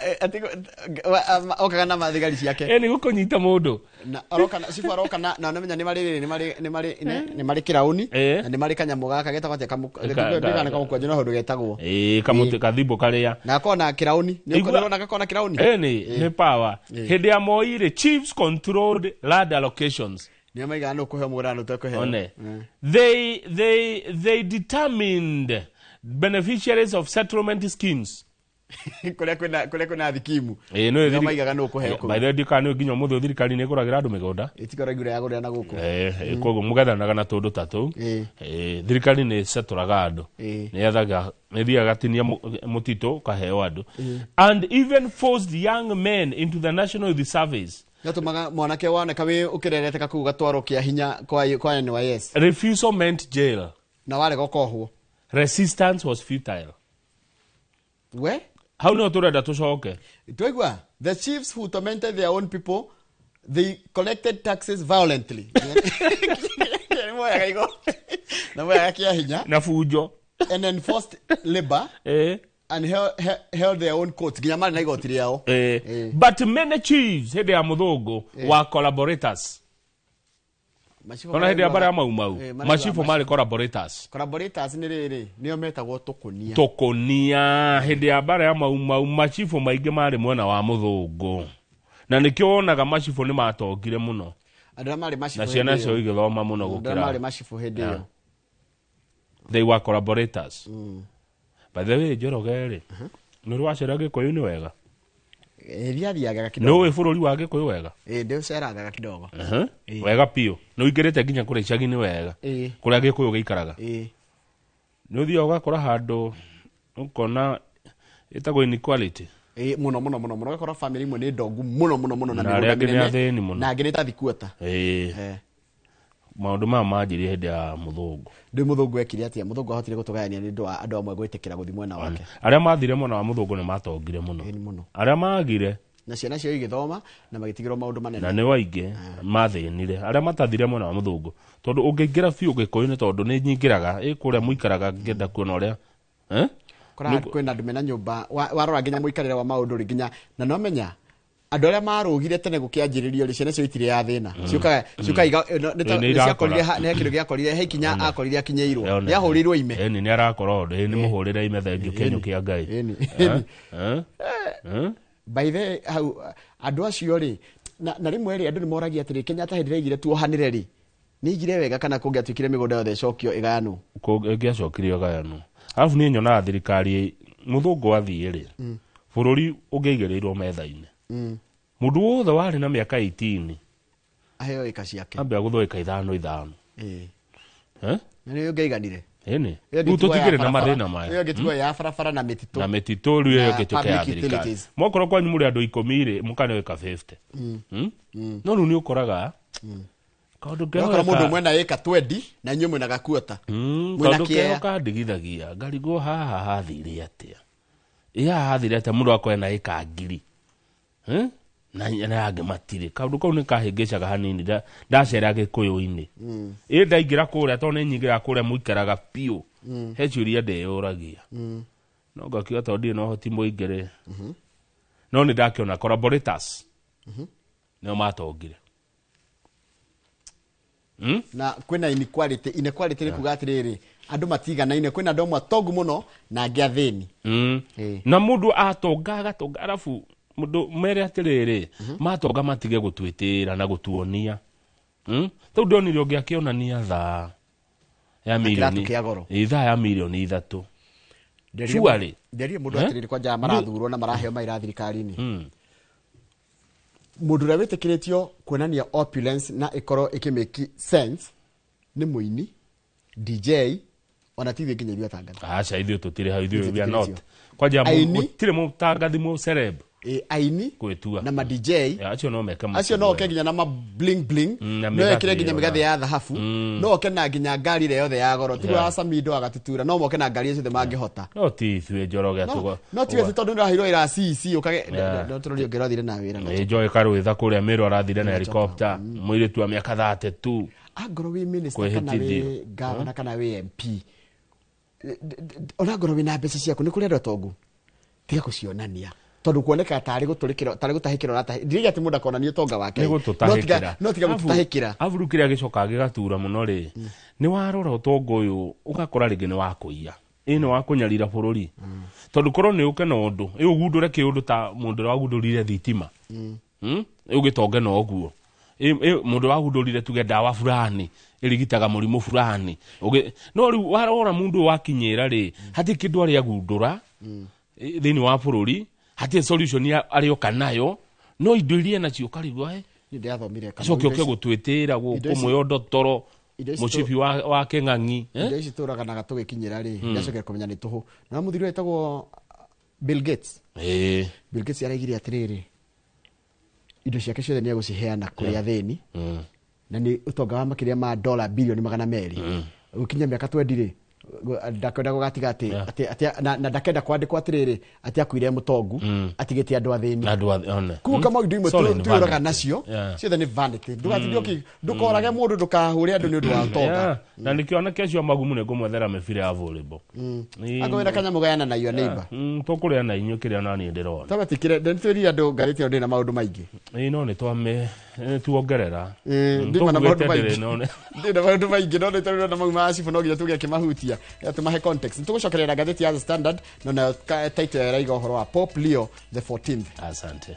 okaga na mathigari ciake. Ĩ nĩ gũkũnyita mũndũ. Na aroka na cibu aroka na namenya nĩ marĩ rĩrĩ nĩ marĩ kĩraũni na nĩ marĩ kanyamũ gaka getagwo atĩa ndirikana kamũkwanjũ no ũndũ getagwo. Ĩ kamũtĩ kathimbo karĩa. Na gakorwo na kĩraũni. Nĩ ũrona gakorwo na kĩraũni. Ĩ nĩ power. Hĩndĩ ya Moi rĩ, chiefs controlled land allocations. Nĩo maigaga nũ kũheo mũgũnda na nũ ũtekũheo. One. They determined beneficiaries of settlement schemes. Kũrĩa kwĩna thikimu. Ĩ nĩ Nĩo maigaga nũ kũheo kũu. By the way, ndikana nginya ũmũthĩ thirikari nĩ ĩgũragĩra andũ mĩgũnda. Ĩtikoragwo ya gũrĩra na gũkũ. Koguo mũgethanaga na tũndũ ta tũu. Thirikari nĩ ĩcetũraga andũ. Nĩ yethaga, nĩ ĩthiaga gatinia mũtitũ ũkaheo andũ. And even forced young men into the National Youth Service. Gatũmaga mwanake woneka wĩ ũkĩrereteka kũu gatwarwo kĩa hinya kwa NYS. Refusal meant jail. Na warega ũkohwo. Resistance was futile. We? Hau nĩho tũrenda tũcoke. Twaigua, the chiefs who tormented their own people, they collected taxes violently. Nĩ moyaga igoti. Na moyaga kĩa hinya. Na bunjo. And enforced labor. And held their own courts. Nginya marĩ na igoti rĩao. But many chiefs hĩndĩ ya mũthũngũ were collaborators. Ona hĩndĩ ya mbara ya Mau Mau, macibũ marĩ collaborators. Collaborators nĩ rĩrĩ, nĩo metagwo tũkũnia. Tũkũnia. Hĩndĩ ya mbara ya Mau Mau, macibũ maingĩ marĩ mwena wa mũthũngũ. Na nĩkĩo wonaga macibũ nĩ matongire mũno. Andũ arĩa marĩ macibũ Na ciana hĩndĩ ĩyo. cio igĩthoma mũno Andũ gũkĩra. arĩa marĩ macibũ hĩndĩ ĩyo. They were collaborators. By the way, Njoroge rĩ, nĩ ũrĩ wacera Gĩkũyũ-inĩ wega? Thiathiaga kidogo. Nĩ ũĩ bũrũri wa Gĩkũyũ wega? Ndĩũceraga kidogo. Wega biũ. Nĩ ũingĩrĩte nginya kũrĩa icagi-inĩ wega. Kũrĩa Gĩkũyũ gĩikaraga. Nĩ ũthiaga ũgakora handũ ũkona ĩtagwo inequality. Mũno mũno mũno mũno. Ũgakora family imwe nĩ ndongu mũno mũno mũno na Na arĩa mĩgũnda angĩ nĩ mĩnene. athĩni mũno. Na angĩ nĩ ta thikuota. Maũndũ maya manjirie hĩndĩ ya mũthũngũ. Ndĩ mũthũngũ ekire atĩa? Mũthũngũ ahotire gũtũgayania nĩ ũndũ wa andũ amwe gwĩtĩkĩra gũthiĩ mwena wake. Arĩa mathire mwena wa mũthũngũ nĩ matongire mũno. Ĩĩ, mũno. Arĩa magire na ciana ciao igĩthoma na magĩtigĩrwo maũndũ manene. Na nĩ waingĩ mathĩnire. Arĩa matathire mwena wa mũthũngũ. Tondũ ũngĩingĩra biũ Gĩkũyũ-inĩ tondũ nĩ nyingĩraga, kũrĩa mũikaraga ngĩenda kuona ũrĩa. Kora kwĩna andũ mena nyũmba, warora nginya mũikarĩre wa maũndũ rĩ nginya, na no menya andũ arĩa marũgire tene gũkĩanjĩrĩrio rĩ, ciana icio itirĩ ya thĩna. Ciũkaga nĩ ta- Nĩ nĩ ciakorire irakora. nĩ kĩndũ gĩakorire, he ikinya akorire akinyĩirwo. Yone. Nĩ ahũrĩirwo ime. Ĩni, nĩ arakora ũndũ, nĩ mũhũrĩre ime thengio kĩenyũ kĩa Ngai. By the way, hau, andũ acio rĩ, na rĩmwe rĩ, andũ nĩ moragia atĩrĩ, Kenyatta hĩndĩ ĩrĩa aigire tuohanĩre rĩ, nĩ aigire wega kana kũngĩatuĩkire mĩgũnda yothe ĩcokio ĩgayanwo? Ĩngĩacokirio ĩgayanwo. Arabu niĩ nyonaga thirikari mũthũngũ athiĩ rĩ, bũrũri ũngĩaigĩrĩirwo metha-inĩ. Mũndũ wothe warĩ na mĩaka 18 aheo ĩka ciake. Ambe agũthwo ĩka ithano ithano. Na nĩ ũngĩaiganire. Ĩni. Ĩyo Rĩu ĩngĩtigwo ya tũtikĩrĩ na barabara. mathĩna maya. Ĩyo ĩngĩtigwo ya barabara na mĩtitũ. Na mĩtitũ rĩu ĩyo Na ĩngĩtuĩka ya public thirikari. utilities. Mwakorwo kwanyu mũrĩ andũ ikũmi rĩ, mũkaneo ĩka 50. No rĩu nĩ ũkoraga kaũndũ Ũgakora keho mũndũ ka- ũmwe na ĩka 20 na inyuĩ mwĩna gakuota. Mwĩna Kaũndũ keho kĩea. kandigithagia ngarigwo haha hathire atĩa. Ĩ haha hathire atĩa mũndũ akorwo ena ĩka ngiri. Na na angĩ matirĩ. Kaũndũ kau nĩ kahĩngĩcaga hanini ndacera Gĩkũyũ-inĩ. Ĩ ndaingĩra kũrĩa tondũ nĩ nyingĩraga kũrĩa mũikaraga biũ. He ciũria ndĩyũragia. No ngakiuga tondũ ndirĩ na ũhoti mũingĩ rĩ. No nĩ ndakĩona collaborators. Nĩo matongire. Na kwĩna inequality. Inequality nĩ kuga atĩrĩrĩ, andũ matiganaine, kwĩna andũ amwe atongu mũno na angĩ athĩni. Na mũndũ atonga agatonga, arabu mũndũ mere atĩrĩrĩ, matonga matige gũtwĩtĩra na gũtuonia. Rĩu ndonire ũngĩ akĩonania thaa ya Na mirioni kĩratũ kĩa goro. Ĩ, thaa ya mirioni ithatũ. Surely. Nderire mũndũ atĩrĩrĩ, kwanja marathurwo na maraheo mawĩra thirikari-inĩ. Mũndũ ũrĩa wĩtĩkĩrĩtio kuonania opulence na ĩkorwo ĩkĩ-make sense nĩ mũini, DJ, ona ti ithuĩ nginya ithuĩ atangathi. Aca, ithuĩ tũtirĩ hau, ithuĩ we are Tũtĩkĩrĩtio. not. Kwanja Aini. gũtirĩ mũtangathi mũ celeb. Aini Gwĩtua. na ma DJ. Ya, acio no meke Acio no oke nginya na ma bling bling, Na no mĩgathĩ ekĩre nginya ĩyo mĩgathĩ na- ya thahabu, no oke na nginya ngari ĩrĩa yothe ya goro, tiguo ya Samido agatutura, no moke na ngari ciothe mangĩhota. No ti ithuĩ Njoroge No, atũgo. no ti wethe tondũ nĩũraheirwo wĩra CEC ũkage no tũrori ũngĩ ũrathire na wĩra na Ĩ, Joy Karwitha kũrĩa Meru arathire na helicopter, mũirĩtu wa mĩaka 32. Angorwo wĩ minister kana wĩ Kwĩhĩtithio. governor kana wĩ MP, ona ngorwo wĩna mbeca ciaku, nĩ kũrĩ andũ atongu, tiga gũcionania. Tondu kuoneka tarĩ gũtũrĩkĩra tarĩ gũtahĩkĩra ũratahĩ ndirĩga atĩ mũndũ akonania ũtonga wake Nĩ gũtũtahĩkĩra. No tiga gũtũtahĩkĩra. Abu rĩu kĩrĩa gĩcokaga gĩgatura mũno rĩ, nĩ warora ũtonga ũyũ ũgakora rĩngĩ nĩ wa kũiya, ĩ nĩ wa kũnyarira bũrũri, tondũ korwo nĩ ũke na ũndũ ĩ ũgundũre kĩũndũ ta mũndũ ũrĩa wagundũrire thitima, ũgĩtonge na ũguo, mũndũ wagundũrire tuge ndawa fulani ĩrigitaga mũrimũ fulani, no rĩu warora mũndũ ũyũ wakinyĩra rĩ, hatirĩ kĩndũ arĩa agundũra thĩinĩ wa bũrũri, hatirĩ solution arĩoka nayo, no indo iria nacio ũkarigwo Niĩ ndĩrathomire acoke ũke gũtwĩtĩra gũkũ mũyondo toro mũcibi wa kĩng'ang'i. Indo ici tũraganaga tũgĩkinyĩra rĩ, ndacokera kũmenya nĩ tũhũ. Na mũthuri ũyũ etagwo Bill Gates. Bill Gates araigire atĩrĩrĩ, indo ciake ciothe nĩ egũciheana kũrĩ athĩni, na nĩ ũtonga wa makĩria ma dola bilioni 200. Gũkinya mĩaka 20 rĩ, ndakwenda gũgatiga atĩ na ndakenda kwandĩkwo atĩrĩrĩ atĩ akuire mũtongu atigĩte andũ athĩni. Koguo kama indo imwe twĩyũraga nacio ciothe nĩ vanity. Ndũgatinde ndũkorage mũndũ, ndũkahũre andũ nĩ ũndũ wa ũtonga. Na nĩkĩo anake acio magumu nĩ ngũmwethera mĩbira ya volleyball. Angĩkorwo wĩna kanyamũ gayana na your neighbor. Tũkũrĩa na inyuĩ kĩrĩa naniĩ ndĩrona. Twabatikire nĩtwĩrire andũ ngathĩti ĩyo ndĩrĩ na maũndũ maingĩ. Ĩĩ no nĩtuongerera. Ndĩna na maũndũ maingĩ. Ndĩna maũndũ maingĩ no nĩtũrona na mau ma cibũ no nginya tuge akĩmahutia. Tũmahe context. Nĩtũgũcokerera ngathĩti ya The Standard no nayo title ĩraiga ũhoro wa Pope Leo the 14th. Asante.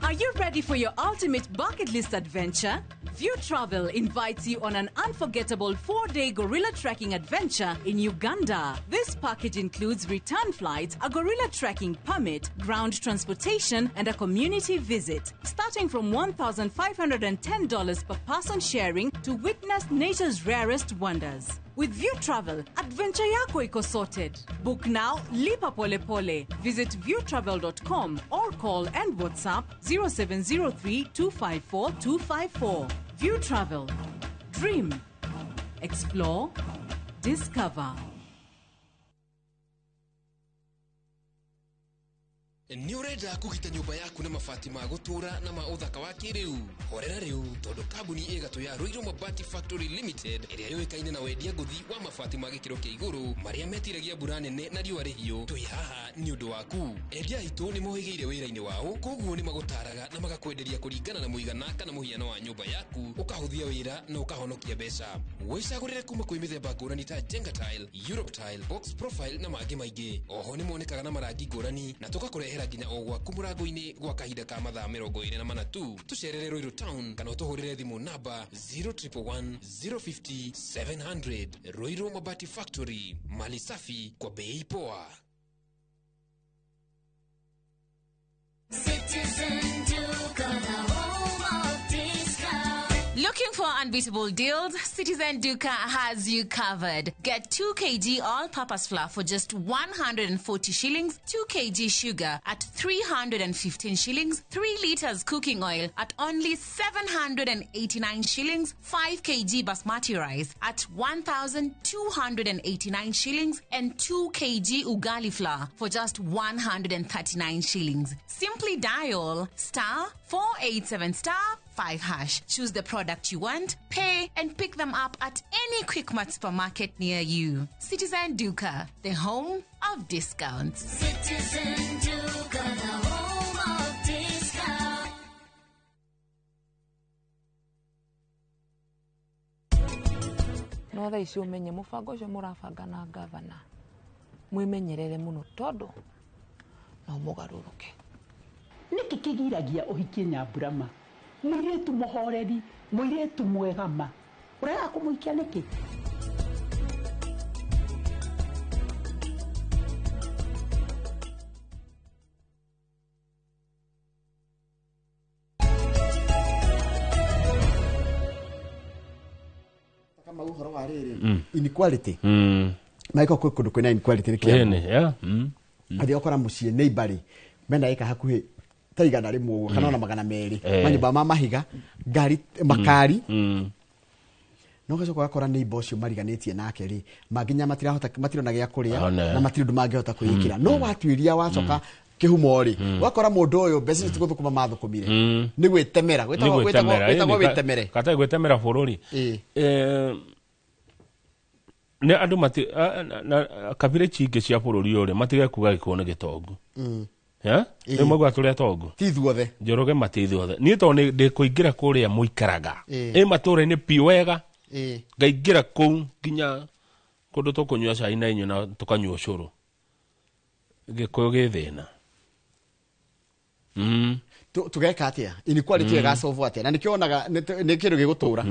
Are you ready for your ultimate bucket list adventure? View Travel invites you on an unforgettable 4-day gorilla trekking adventure in Uganda. This package includes return flights, a gorilla trekking permit, ground transportation, and a community visit. Starting from $1,510 per person sharing to witness nature's rarest wonders. With View Travel, adventure yako iko sorted. Book now, lipa pole pole. Visit viewtravel.com or call and WhatsApp 0703 254 254. View Travel. Dream. Explore. Discover. Nĩ ũrenda kũgita nyũmba yaku na mabati ma gũtũũra na ma ũthaka wa kĩrĩu? Horera rĩu tondũ kambuni ĩgatũ ya Ruiru Mabati Factory Limited ĩrĩa yũĩkaine na wendia ngũthi wa mabati ma gĩkĩro kĩa igũrũ marĩa metiragia mbura nene na riũa rĩhiũ, twĩ haha nĩ ũndũ waku. Endia aitũ nĩ mohĩgĩire wĩra-inĩ wao, koguo nĩ magũtaraga na magakwenderia kũringana na mũigana kana mũhiano wa nyũmba yaku, ũkahũthia wĩra na ũkahonokia mbeca. Wĩcagũrĩre kuma kwĩ mĩthemba ngũrani ta Jenga Tile, Europe Tile, Box Profile na mangĩ maingĩ. Oho nĩ monekaga na marangi ngũrani na tũgakũrehera nginya o gwaku mũrango-inĩ gwa kahinda ka mathaa 24 tu. Tũcerere Ruiru Town kana ũtũhũrĩre thimũ namba 0111 050 700. Ruiru Mabati Factory, mali safi kwa bei poa. Citizen Duka, the home of discount. Looking for unbeatable deals? Citizen Duka has you covered. Get 2 kg all-purpose flour for just 140 shillings, 2 kg sugar at 315 shillings, 3 liters cooking oil at only 789 shillings, 5 kg basmati rice at 1,289 shillings, and 2 kg ugali flour for just 139 shillings. Simply dial *487*5#. Choose the product you want, pay, and pick them up at any Quickmart supermarket near you. Citizen Duka, the home of discounts. Citizen Duka, the home of discounts. No thaa ici ũmenye mũbango ũcio mũrabanga na gavana mwĩmenyerere mũno tondũ no mũgarũrũke. Nĩkĩ kĩgiragia ũhikie Nyamburama? Mũirĩtu mũhoreri, mũirĩtu mwega ma. Ũrega kũmũhikia nĩkĩ? Kama ũhoro wa rĩrĩ, inequality. Maiko kwĩ kũndũ kwĩna inequality nĩ kĩambu. Athiĩ ũkora mũciĩ neighbor rĩ, mena ĩka hakuhĩ ta 100 ũguo kana ona 200, manyũmba ma mahiga, ngari, makari. No gacoka ũgakora neighbor ũcio mariganĩtie nake rĩ, manginya matirahota, matirona gĩa kũrĩa na matirĩ ũndũ mangĩhota kwĩĩkĩra. No watuĩria wacoka Kĩhumo rĩ, ũgakora mũndũ ũyũ mbeca icio ti gũthũkũma mathũkũmire, nĩ gwĩtemera. Nĩ Gwĩtagwo gwĩtemera, gwĩtagwo ĩni, wĩtemere. Kata gwĩtemera bũrũri. Ĩĩ. Nĩ andũ mati kabira cingĩ cia bũrũri ũyũ rĩ, matige kuga gĩkũyũ nĩ gĩtongu. Rĩu maugaga tũrĩ atongu. Ti ithuothe. Njoroge, matithuothe. Niĩ tondũ nĩ ndĩkũingĩra kũrĩa mũikaraga, Ĩĩ. ĩ matũũra-inĩ piũ wega, Ĩĩ. ngaingĩra kũu nginya kũndũ tũkũnyua cai na inyuĩ na tũkanyua ũcũrũ, gĩkũyũ gĩ thĩna. Tũgeka atĩa inequality ĩgasolve atĩa? Na nĩkĩo wonaga nĩ kĩndũ gĩgũtũra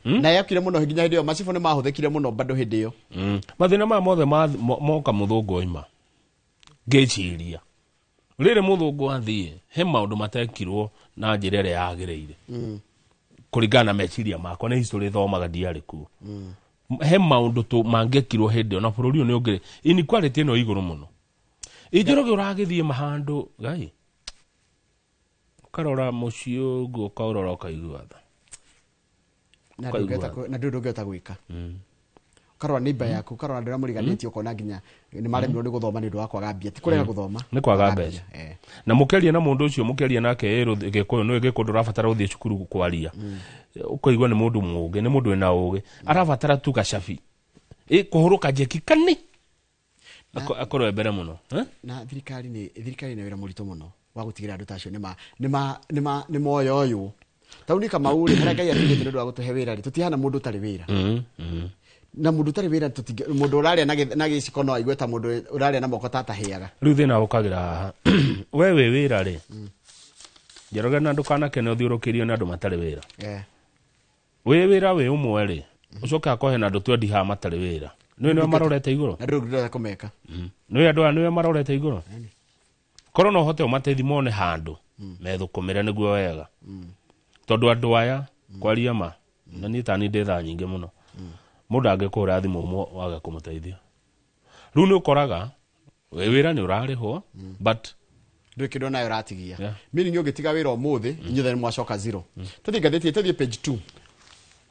na yakire mũno nginya hĩndĩ ĩyo macibũ nĩ mahũthĩkire mũno bado hĩndĩ ĩyo. Mathĩna maya mothe moka mũthũngũ oima. Ngĩciria rĩrĩ mũthũngũ athiĩ, he maũndũ matekirwo na njĩra ĩrĩa yagĩrĩire kũringana na meciria makwa. Nĩ history thomaga, ndiarĩ kuo. He maũndũ tu mangĩekirwo hĩndĩ ĩyo na bũrũri ũyũ nĩ ũngĩrĩ inequality ĩno igũrũ mũno. Injoroge, ũragĩthiĩ mahandũ gai, ũkarora mũciĩ ũguo, ũkaũrora, ũkaigua tha. Na Ũkaigua. na ndũrĩ ũngĩhota gwĩka. Ũkarora neighbor yaku, ũkarora andũ arĩa mũriganĩtie, ũkona nginya nĩ maremirwo nĩ gũthoma nĩ ũndũ wa kwaga mbia. Ti kũrega gũthoma, nĩ kwaga mbia. Mbeca. Na mũkĩaria na mũndũ ũcio, mũkĩaria nake ĩrũ gĩkũyũ, nĩ gĩkũyũ ndũrabatara gũthiĩ cukuru kwaria, ũkaigua nĩ mũndũ mũũgĩ, nĩ mũndũ wĩna ũgĩ, arabatara tu gacabi ĩ kũhũrũka njeki kani akorwo e mbere mũno. Eh? Na thirikari nĩ wĩra mũritũ mũno wa gũtigĩrĩra andũ ta acio nĩ moya ũyũ tau. Nĩ Kamau rĩ, harĩa Ngai atugĩte nĩ ũndũ wa gũtũhe wĩra rĩ, tũtihana mũndũ ũtarĩ wĩra. Na mũndũ ũtarĩ wĩra mũndũ ũrarĩa na gĩciko no aigue ta mũndũ ũrarĩa na moko ta atahĩaga. Rĩu thĩna ũkagĩra haha, we wĩ wĩra rĩ, Njoroge, na ndũkanakene ũthiũrũkĩrio nĩ andũ matarĩ wĩra. Wĩ wĩra wĩ ũmwe rĩ, ũcoke akohe na andũ twendi haha matarĩ wĩra, nĩwe nĩwe marorete igũrũ. Na ndũrĩ ũngĩhota kũmeka. Nĩwe andũ aya nĩwe marorete igũrũ. Korwo no ũhote ũmateithie mone handũ methũkũmĩre nĩguo wega, tondũ andũ aya kwaria ma na niĩ tani ndĩ thaa nyingĩ mũno, mũndũ angĩkũhũra thimũ ũmwe wage kũmũteithia, rĩu nĩ ũkoraga wĩ wĩra nĩ ũrarĩhwo but ndũrĩ kĩndũ nayo ũratigia. Meaning ũngĩtiga wĩra ũmũthĩ, inyuothe nĩ mwacoka zero. Tũthiĩ ngathĩti, tũthiĩ page 2.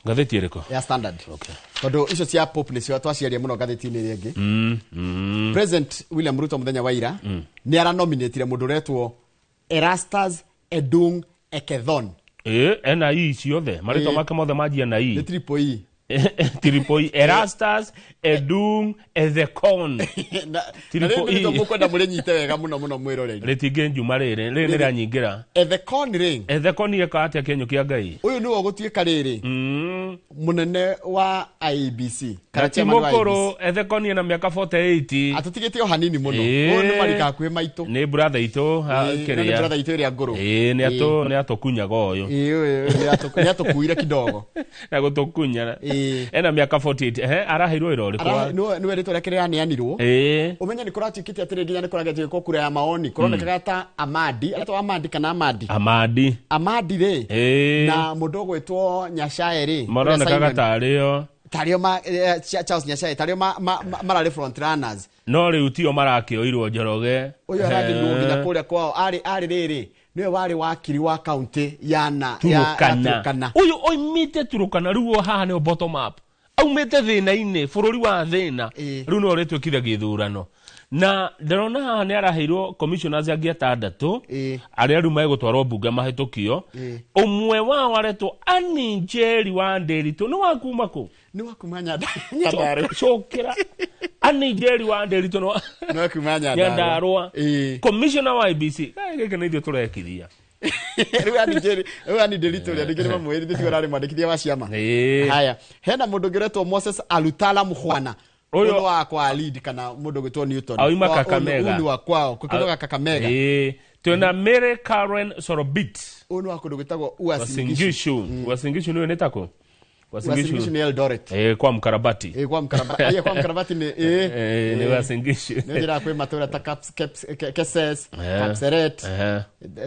Ngathĩti ĩrĩkũ? Ya Standard. Okay. Tondũ icio cia pop nĩcio twaciaria mũno ngathĩti-inĩ ĩrĩa ĩngĩ. President William Ruto mũthenya wa ira nĩ aranominatire mũndũ ũretwo Erastus Edung Ekethon. Ĩ ena i ciothe marĩtwa make mothe manjia na nĩ i. Triple E. Triple E, Erastus Edung Ethekon. Na Triple rĩu nĩrĩo E. mũkwenda mũrĩnyite wega mũno mũno mwĩroreri. Rĩtingĩ njuma rĩrĩ rĩrĩ nĩ rĩanyingĩra. Ethekon rĩ, Ethekon eka atĩa kĩenyũ kĩa Ngai? Ũyũ nĩwe ũgũtuĩka rĩrĩ mũnene wa IEBC na kana ti chairman wa mũkũrũ. IEBC. Ethekon ena mĩaka 48. Atũtigĩte o hanini mũno. Ĩĩ. Ũyũ nĩ marika hakuhĩ maitũ. Nĩ brother itũ Ĩĩ, kĩrĩa. no nĩ brother itũ ĩrĩa ngũrũ. Ĩĩ, nĩ atũkunyaga ũyũ. Ĩĩ, ũyũ nĩ atũkuire kidogo. Na gũtũkunya. Ĩĩ. Ena mĩaka 48. Ehe, araheirwo wĩra ũrĩkũ? Nĩwe rĩtwa rĩake rĩraneanirwo. Ũmenye nĩ kũratuĩkĩte atĩrĩ, nginya nĩ kũragerio gwĩkwo kura ya maoni, kũronekaga ta Amadi aretwo Amadi kana Amadi. Amadi. Amadi rĩ, na mũndũ ũgwĩtwo Nyacae rĩ, maronekaga ũrĩa Simon- tarĩo. Tarĩo Charles Nyacae tarĩo mararĩ front runners. No rĩu tio marakĩoirwo, Njoroge. Ũyũ aragĩrirwo nginya kũrĩa kwao arĩ rĩrĩ nĩwe warĩ wakiri wa kaunti ya na ya Turukana. Turukana. Ũyũ oimĩte Turukana, rĩu o haha nĩo bottom up, aumĩte thĩna-inĩ, bũrũri wa thĩna. Rĩu no ũrĩtuĩkire gĩthurano na ndĩrona haha nĩ araheirwo commissioners angĩ atandatũ arĩa rĩu megũtwarwo mbunge mahĩtũkio. Ũmwe wao aretwo Annie Njeri wa Ndĩritũ. Nĩ wa kuma kũ? Nĩ wa kuma Nyandarua. Cokera, Annie Njeri wa Ndĩritũ nĩ wa Nĩ wa kuma Nyandarua. Nyandarua, commissioner wa IEBC. Gĩkĩ nĩ ithuĩ tũrekithia. Rĩu Annie Ndĩritũ ũrĩa ndingĩ nĩmamũĩ tigo ũrarĩ mwandĩkithia wa ciama. Haya, hena mũndũ ũngĩ ũretwo Moses Alutala Mukhwana. Ũyũ- Ũyũ nĩ wa kwa lead kana mũndũ ũgwĩtwo Newton. Auma Ũyũ Kakamega. nĩ wa kwao kutoka Kakamega. Ĩĩ. Twĩna Mary Karen Sorobit. Ũyũ nĩ wa kũndũ gwĩtagwo Uasin Gishu. Wasingishu. Wasingishu nĩwe nĩ tako. Uasin Gishu nĩ Eldoret. Ĩĩ, kwa Mkarabati. Ĩĩ, kwa Mkarabati. Ĩĩ, kwa Mkarabati nĩ ĩĩ. Ĩĩ, nĩ Uasin Gishu. Nĩ njĩra kwĩ matũra ta Keses, Kapseret,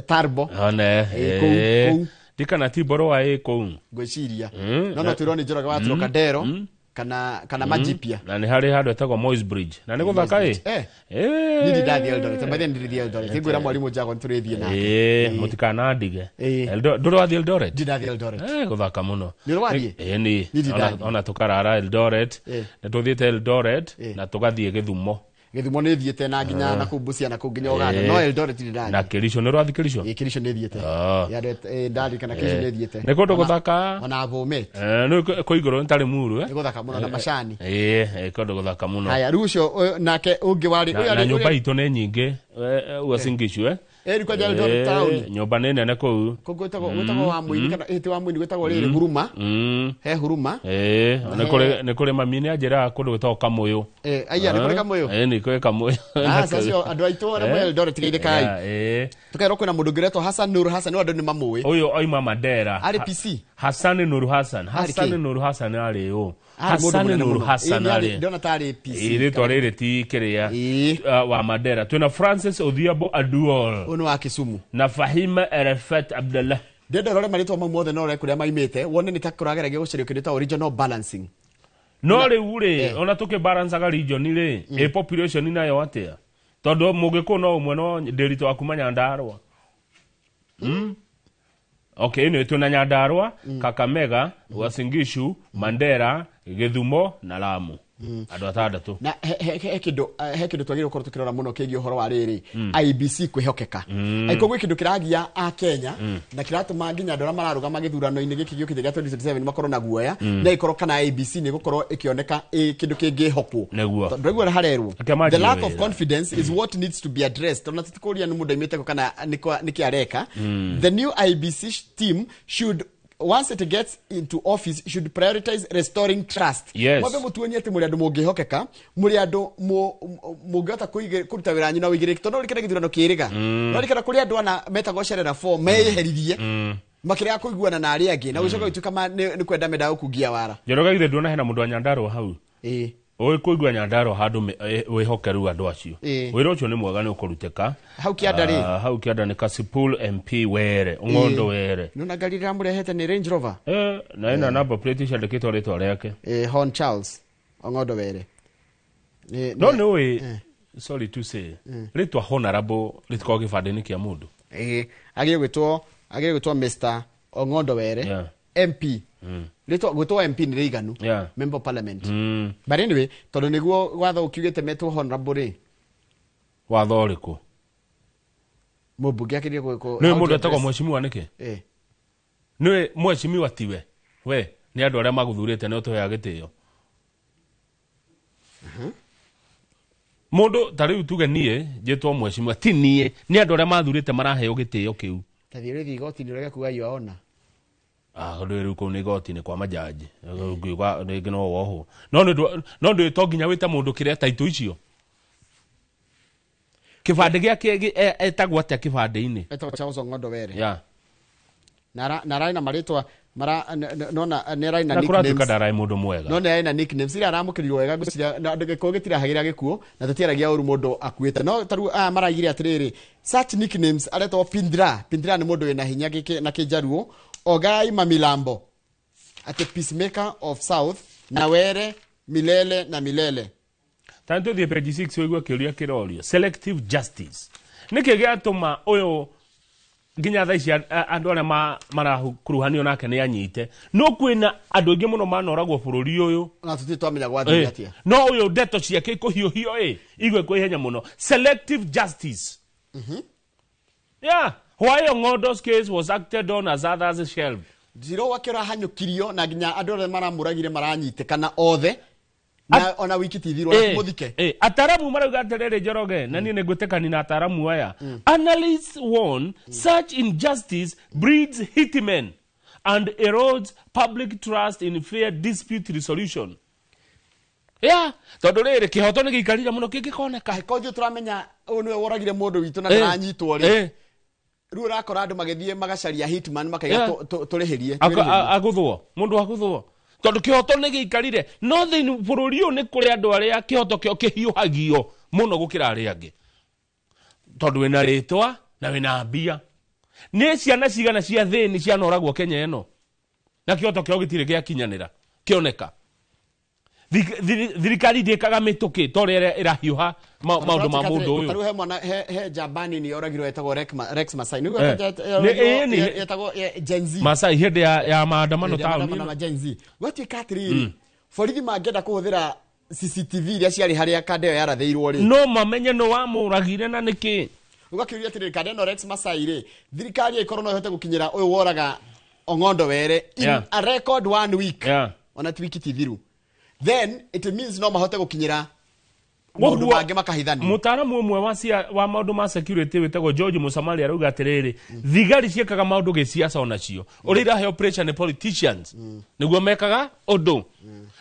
Tarbo. One. Ĩĩ, kũu, kũu. Ndikana ti mboro wa ĩ kũu. Ngwĩciria no twĩrwo nĩ Njoroge wa Trocadero kana Majipia. Na nĩ harĩ handũ etagwo Moi's Bridge na nĩ gũthaka ĩ. Eh. Niĩ ndi ndathiĩ Eldoret, by the way ndĩrĩthiĩ Eldoret. Ngwĩra mwarimũ Jago nĩtũrĩthiĩ nake. Ĩĩ, mũtikanandige. Ndũrĩ wathiĩ Eldoret? Ndi ndathiĩ Eldoret. Eh, gũthaka mũno. Nĩ ũrĩ wathiĩ? Ĩĩ, nĩ. Niĩ ndi ndathiĩ. Ona tũkarara Eldoret. Nĩ tũthiĩte Eldoret Ĩĩ. na tũgathiĩ Gĩthumo. Gĩthumo nĩ thiĩte na nginya na kũu Busia na kũu nginya Uganda, no Eldoret nĩ Na ndathiĩ. Kericho nĩ ũrathiĩ Kericho? Ĩ, Kericho nĩ thiĩte. Ah. Ya, ndarikana Kericho nĩ thiĩte. Nĩ kũndũ gũthaka. Ona Bomet. Nĩ kũ igũrũ nĩ tarĩ muru Nĩ gũthaka mũno na macani. Ĩ, kũndũ gũthaka mũno. Haya, rĩu ũcio ũyũ nake ũngĩ warĩ Na, ũyũ na nyũmba itũ nĩ nyingĩ, Uasin Gishu. Ĩ, kwanja Eldoret town. Nyũmba nĩ nene kũu. Kũu gwĩtagwo wa mũini kana ĩ, ti wa mũini, gwĩtagwo rĩrĩ Huruma. He Huruma. Ĩ, nĩ kũrĩ mami nĩ anjĩraga kũndũ gwĩtagwo Kamũyũ. Ĩ, aya, nĩ kũrĩ Kamũyũ? Ĩ, nĩ kũrĩ Kamũyũ. Aca, acio andũ aitũ arĩa mwĩ Eldoret geithĩkai. Ĩ. Tũkerwo kwĩna mũndũ ũngĩ ũretwo Hassan Nur Hassan, no andũ nĩ mamũĩ. Ũyũ oima Mandera. Arĩ PC. Hassan Nur Hassan. Arĩ Hassan kĩ? Nur Hassan arĩ ũ? Arĩ mũndũ Hassan mũnene Nur mũno. Hassan Ĩ, arĩ. ndĩrona tarĩ PC. Ĩ, rĩtwa rĩrĩ ti kĩrĩa. Ĩ. Wa Mandera twĩna Francis Odhiambo Aduol Ũyũ nĩ wa Kisumu. Na Fahima Arafat Abdallah. Ndĩrenda ũrore marĩtwa mau mothe na ũrore kũrĩa maimĩte, wone nĩ ta kũrageragia gũcario kĩndũ ta original balancing. No rĩu rĩ, ona tũkĩbalancaga region rĩ, ĩ population nayo atĩa? Tondũ mũgĩkũyũ no ũmwe, no ndĩritũ wa kuma Nyandarũa. Okay, nĩ twĩna Nyandarũa, Kakamega, Uasin Gishu, Mandera, Gĩthumo na Lamu, andũ atandatũ. Na he kĩndũ twagĩrĩirwo gũkorwo tũkĩrora mũno kĩgiĩ ũhoro wa rĩrĩ IEBC kwĩhokeka. Angĩkorwo gwĩ kĩndũ kĩragia a Kenya na kĩratũma nginya andũ arĩa mararũgama gĩthurano-inĩ gĩkĩ gĩũkĩte gĩa 2027 makorwo na guoya, nĩ ĩkorwo kana IEBC nĩ ĩgũkorwo ĩkĩoneka ĩ kĩndũ kĩngĩhokwo. Nĩguo. Tondũ ndũraigua harerwo Reke manjie the lack of wĩra. confidence is what needs to be addressed. Ona tũtikũria nĩ mũndũ aimĩte kũ kana nĩkĩ areka. The new IEBC team should, once it gets into office, should prioritize restoring trust. Mwambe mũtuonie atĩ mũrĩ andũ mũngĩhokeka, mũrĩ andũ mũngĩhota kũruta wĩra wanyu na ũigĩrĩrĩki, tondũ no ũrikana gĩthurano kĩrĩga, no ũrikana kũrĩ andũ ana metagwo Cherera 4 meyeheririe makĩrega kũiguana na arĩa angĩ na gũcoka gũtuĩka nĩ kwenda mendaga gũkungia wara. Njoroge, githĩ nduona hena mũndũ wa Nyandarũa hau? Ĩĩ. Ũĩ kũigua Nyandarũa handũ wĩhokeru andũ acio. Wĩra ũcio nĩ mwega, nĩ ũkũrutĩka. Hau kĩanda rĩ? Ah, hau kĩanda nĩ Kasipul MP Were Ong'ondo Were. Nona ngari ĩrĩa mũrehete nĩ Range Rover. Na ĩna number plate ciandĩkĩtwo rĩtwa rĩake. Hon Charles Ong'ondo Were. No nĩ ũĩ, sorry to say, rĩtwa honorable rĩtikoragwo gĩbandĩ-inĩ kĩa mũndũ. Ĩĩ, agĩrĩire gwĩtwo Mr Ong'ondo Were. MP, rĩtwa gwĩtwo MP nĩ rĩiganu. Member of parliament. But anyway, tondũ nĩguo watho ũkiugĩte metwo honorable rĩ. Watho ũrĩkũ? Mũmbunge akĩrĩire gwĩkwo. Nĩ mũndũ etagwo mheshimiwa nĩkĩ? Ĩĩ. Nĩ mheshimiwa tiwe we, nĩ andũ arĩa magũthurĩte nĩ ũtũheaga gĩtĩo. Mũndũ ta rĩu tuge niĩ njĩtwo mheshimiwa, ti niĩ, nĩ andũ arĩa mathurĩte maraheo gĩtĩo kĩu. Ta thiĩ ũrĩthiĩ igoti-inĩ ũrege kuga you ona. Ah, rĩu kũu nĩ igoti-inĩ kwa majaji. Ngiuga rĩngĩ no wohwo, no no ndũ to nginya wĩte mũndũ kĩrĩa taitũ icio kĩbandĩ gĩake etagwo atĩa kĩbandĩ-inĩ? Etagwo Charles Ong'ondo Were. Na ararĩ na marĩtwa mara nona nĩ ararĩ na Na kũratuĩka nicknames. ndaraĩ mũndũ mwega. No nĩ arĩ na nicknames iria aramũkĩrirwo wega. Ngwĩciria na gĩkuũ gĩtirahagĩra gĩkuũ na tũtiaragia ũru mũndũ akuĩte, no tarĩu aya maraigire atĩrĩrĩ, such nicknames aretwo Pindra. Pindra nĩ mũndũ wĩna hinya na kĩnjaruo. Ogai Mamilambo, atĩ peacemaker of south, na Were milele na milele. Ta nĩ tũthiĩ page 6 ũigue kĩũria kĩrorio, selective justice nĩkĩ gĩatũma ũyũ nginya thaa ici andũ arĩa marakuruhanio nake nĩ anyite, no kwĩna andũ aingĩ mũno manoragwo bũrũri ũyũ. Na tũtirĩ twamenya gwathire atĩa. No ũyũ ndeto ciake ikũhiũhio ĩ igwĩkwo ihenya mũno. Selective justice, yeah. Why Ong'ondo's case was acted on as others shelved? Njiro wake ũrahanyũkirio na nginya andũ arĩa maramũragire maranyitĩkana othe na ona wiki tithirwo na mũthike. Ataramu marauga atĩrĩrĩ, Njoroge, na niĩ nĩ ngwĩtĩkani na ataramu aya. Analysts warn such injustice breeds hitmen and erodes public trust in fair dispute resolution. Yeah, tondũ rĩrĩ kĩhoto nĩ gĩikarire mũno kĩngĩkoneka. Angĩkorwo ithuĩ tũramenya ũyũ nĩwe woragire mũndũ witũ na ndaranyitwo rĩ, rĩu ũrakora andũ magĩthiĩ magacaria hitman makaiga tũrĩhĩrie, twĩrĩhĩrie. Agũthwo mũndũ agũthwo tondũ kĩhoto nĩ gĩikarire, no thĩinĩ bũrũri ũyũ nĩ kũrĩ andũ arĩa kĩhoto kĩo kĩhiũhagio mũno gũkĩra arĩa angĩ, tondũ wĩna rĩtwa na wĩna mbia. Nĩ ciana cigana cia thĩni cianoragwo Kenya ĩno na kĩhoto kĩao gĩtirĩ gĩakinyanĩra kĩoneka? Thirikari ndĩkaga mĩtũkĩ ta ũrĩa ĩrahiũha maũndũ ma mũndũ ũyũ. Tarĩu he mwana he njamba nini yoragirwo etagwo Rex Masai nĩguo. Etagwo Gen Z. Masai hĩndĩ ya maandamano Hĩndĩ ya maandamano taũni. ma Gen Z. Gwatuĩka atĩrĩrĩ, borithi mangĩenda kũhũthĩra CCTV iria ciarĩ harĩa kanda ĩyo yarathĩirwo rĩ, no mamenye no wamũragire na nĩkĩ. Ũgakĩũria atĩrĩrĩ, kanda ĩno Rex Masai rĩ, thirikari ĩkorwo no ĩhote gũkinyĩra ũyũ woraga Ong'ondo Were in a record 1 week, ona ti wiki ti thiru, then it means no mahote gũkinyĩra maũndũ mangĩ makahithania. Mũtaaramu ũmwe wa maũndũ ma security wĩtagwo George Musamali arauga atĩrĩrĩ, thigari ciĩkaga maũndũ gĩciaca onacio, ũrĩa iraheo pressure nĩ politicians nĩguo mekaga ũndũ.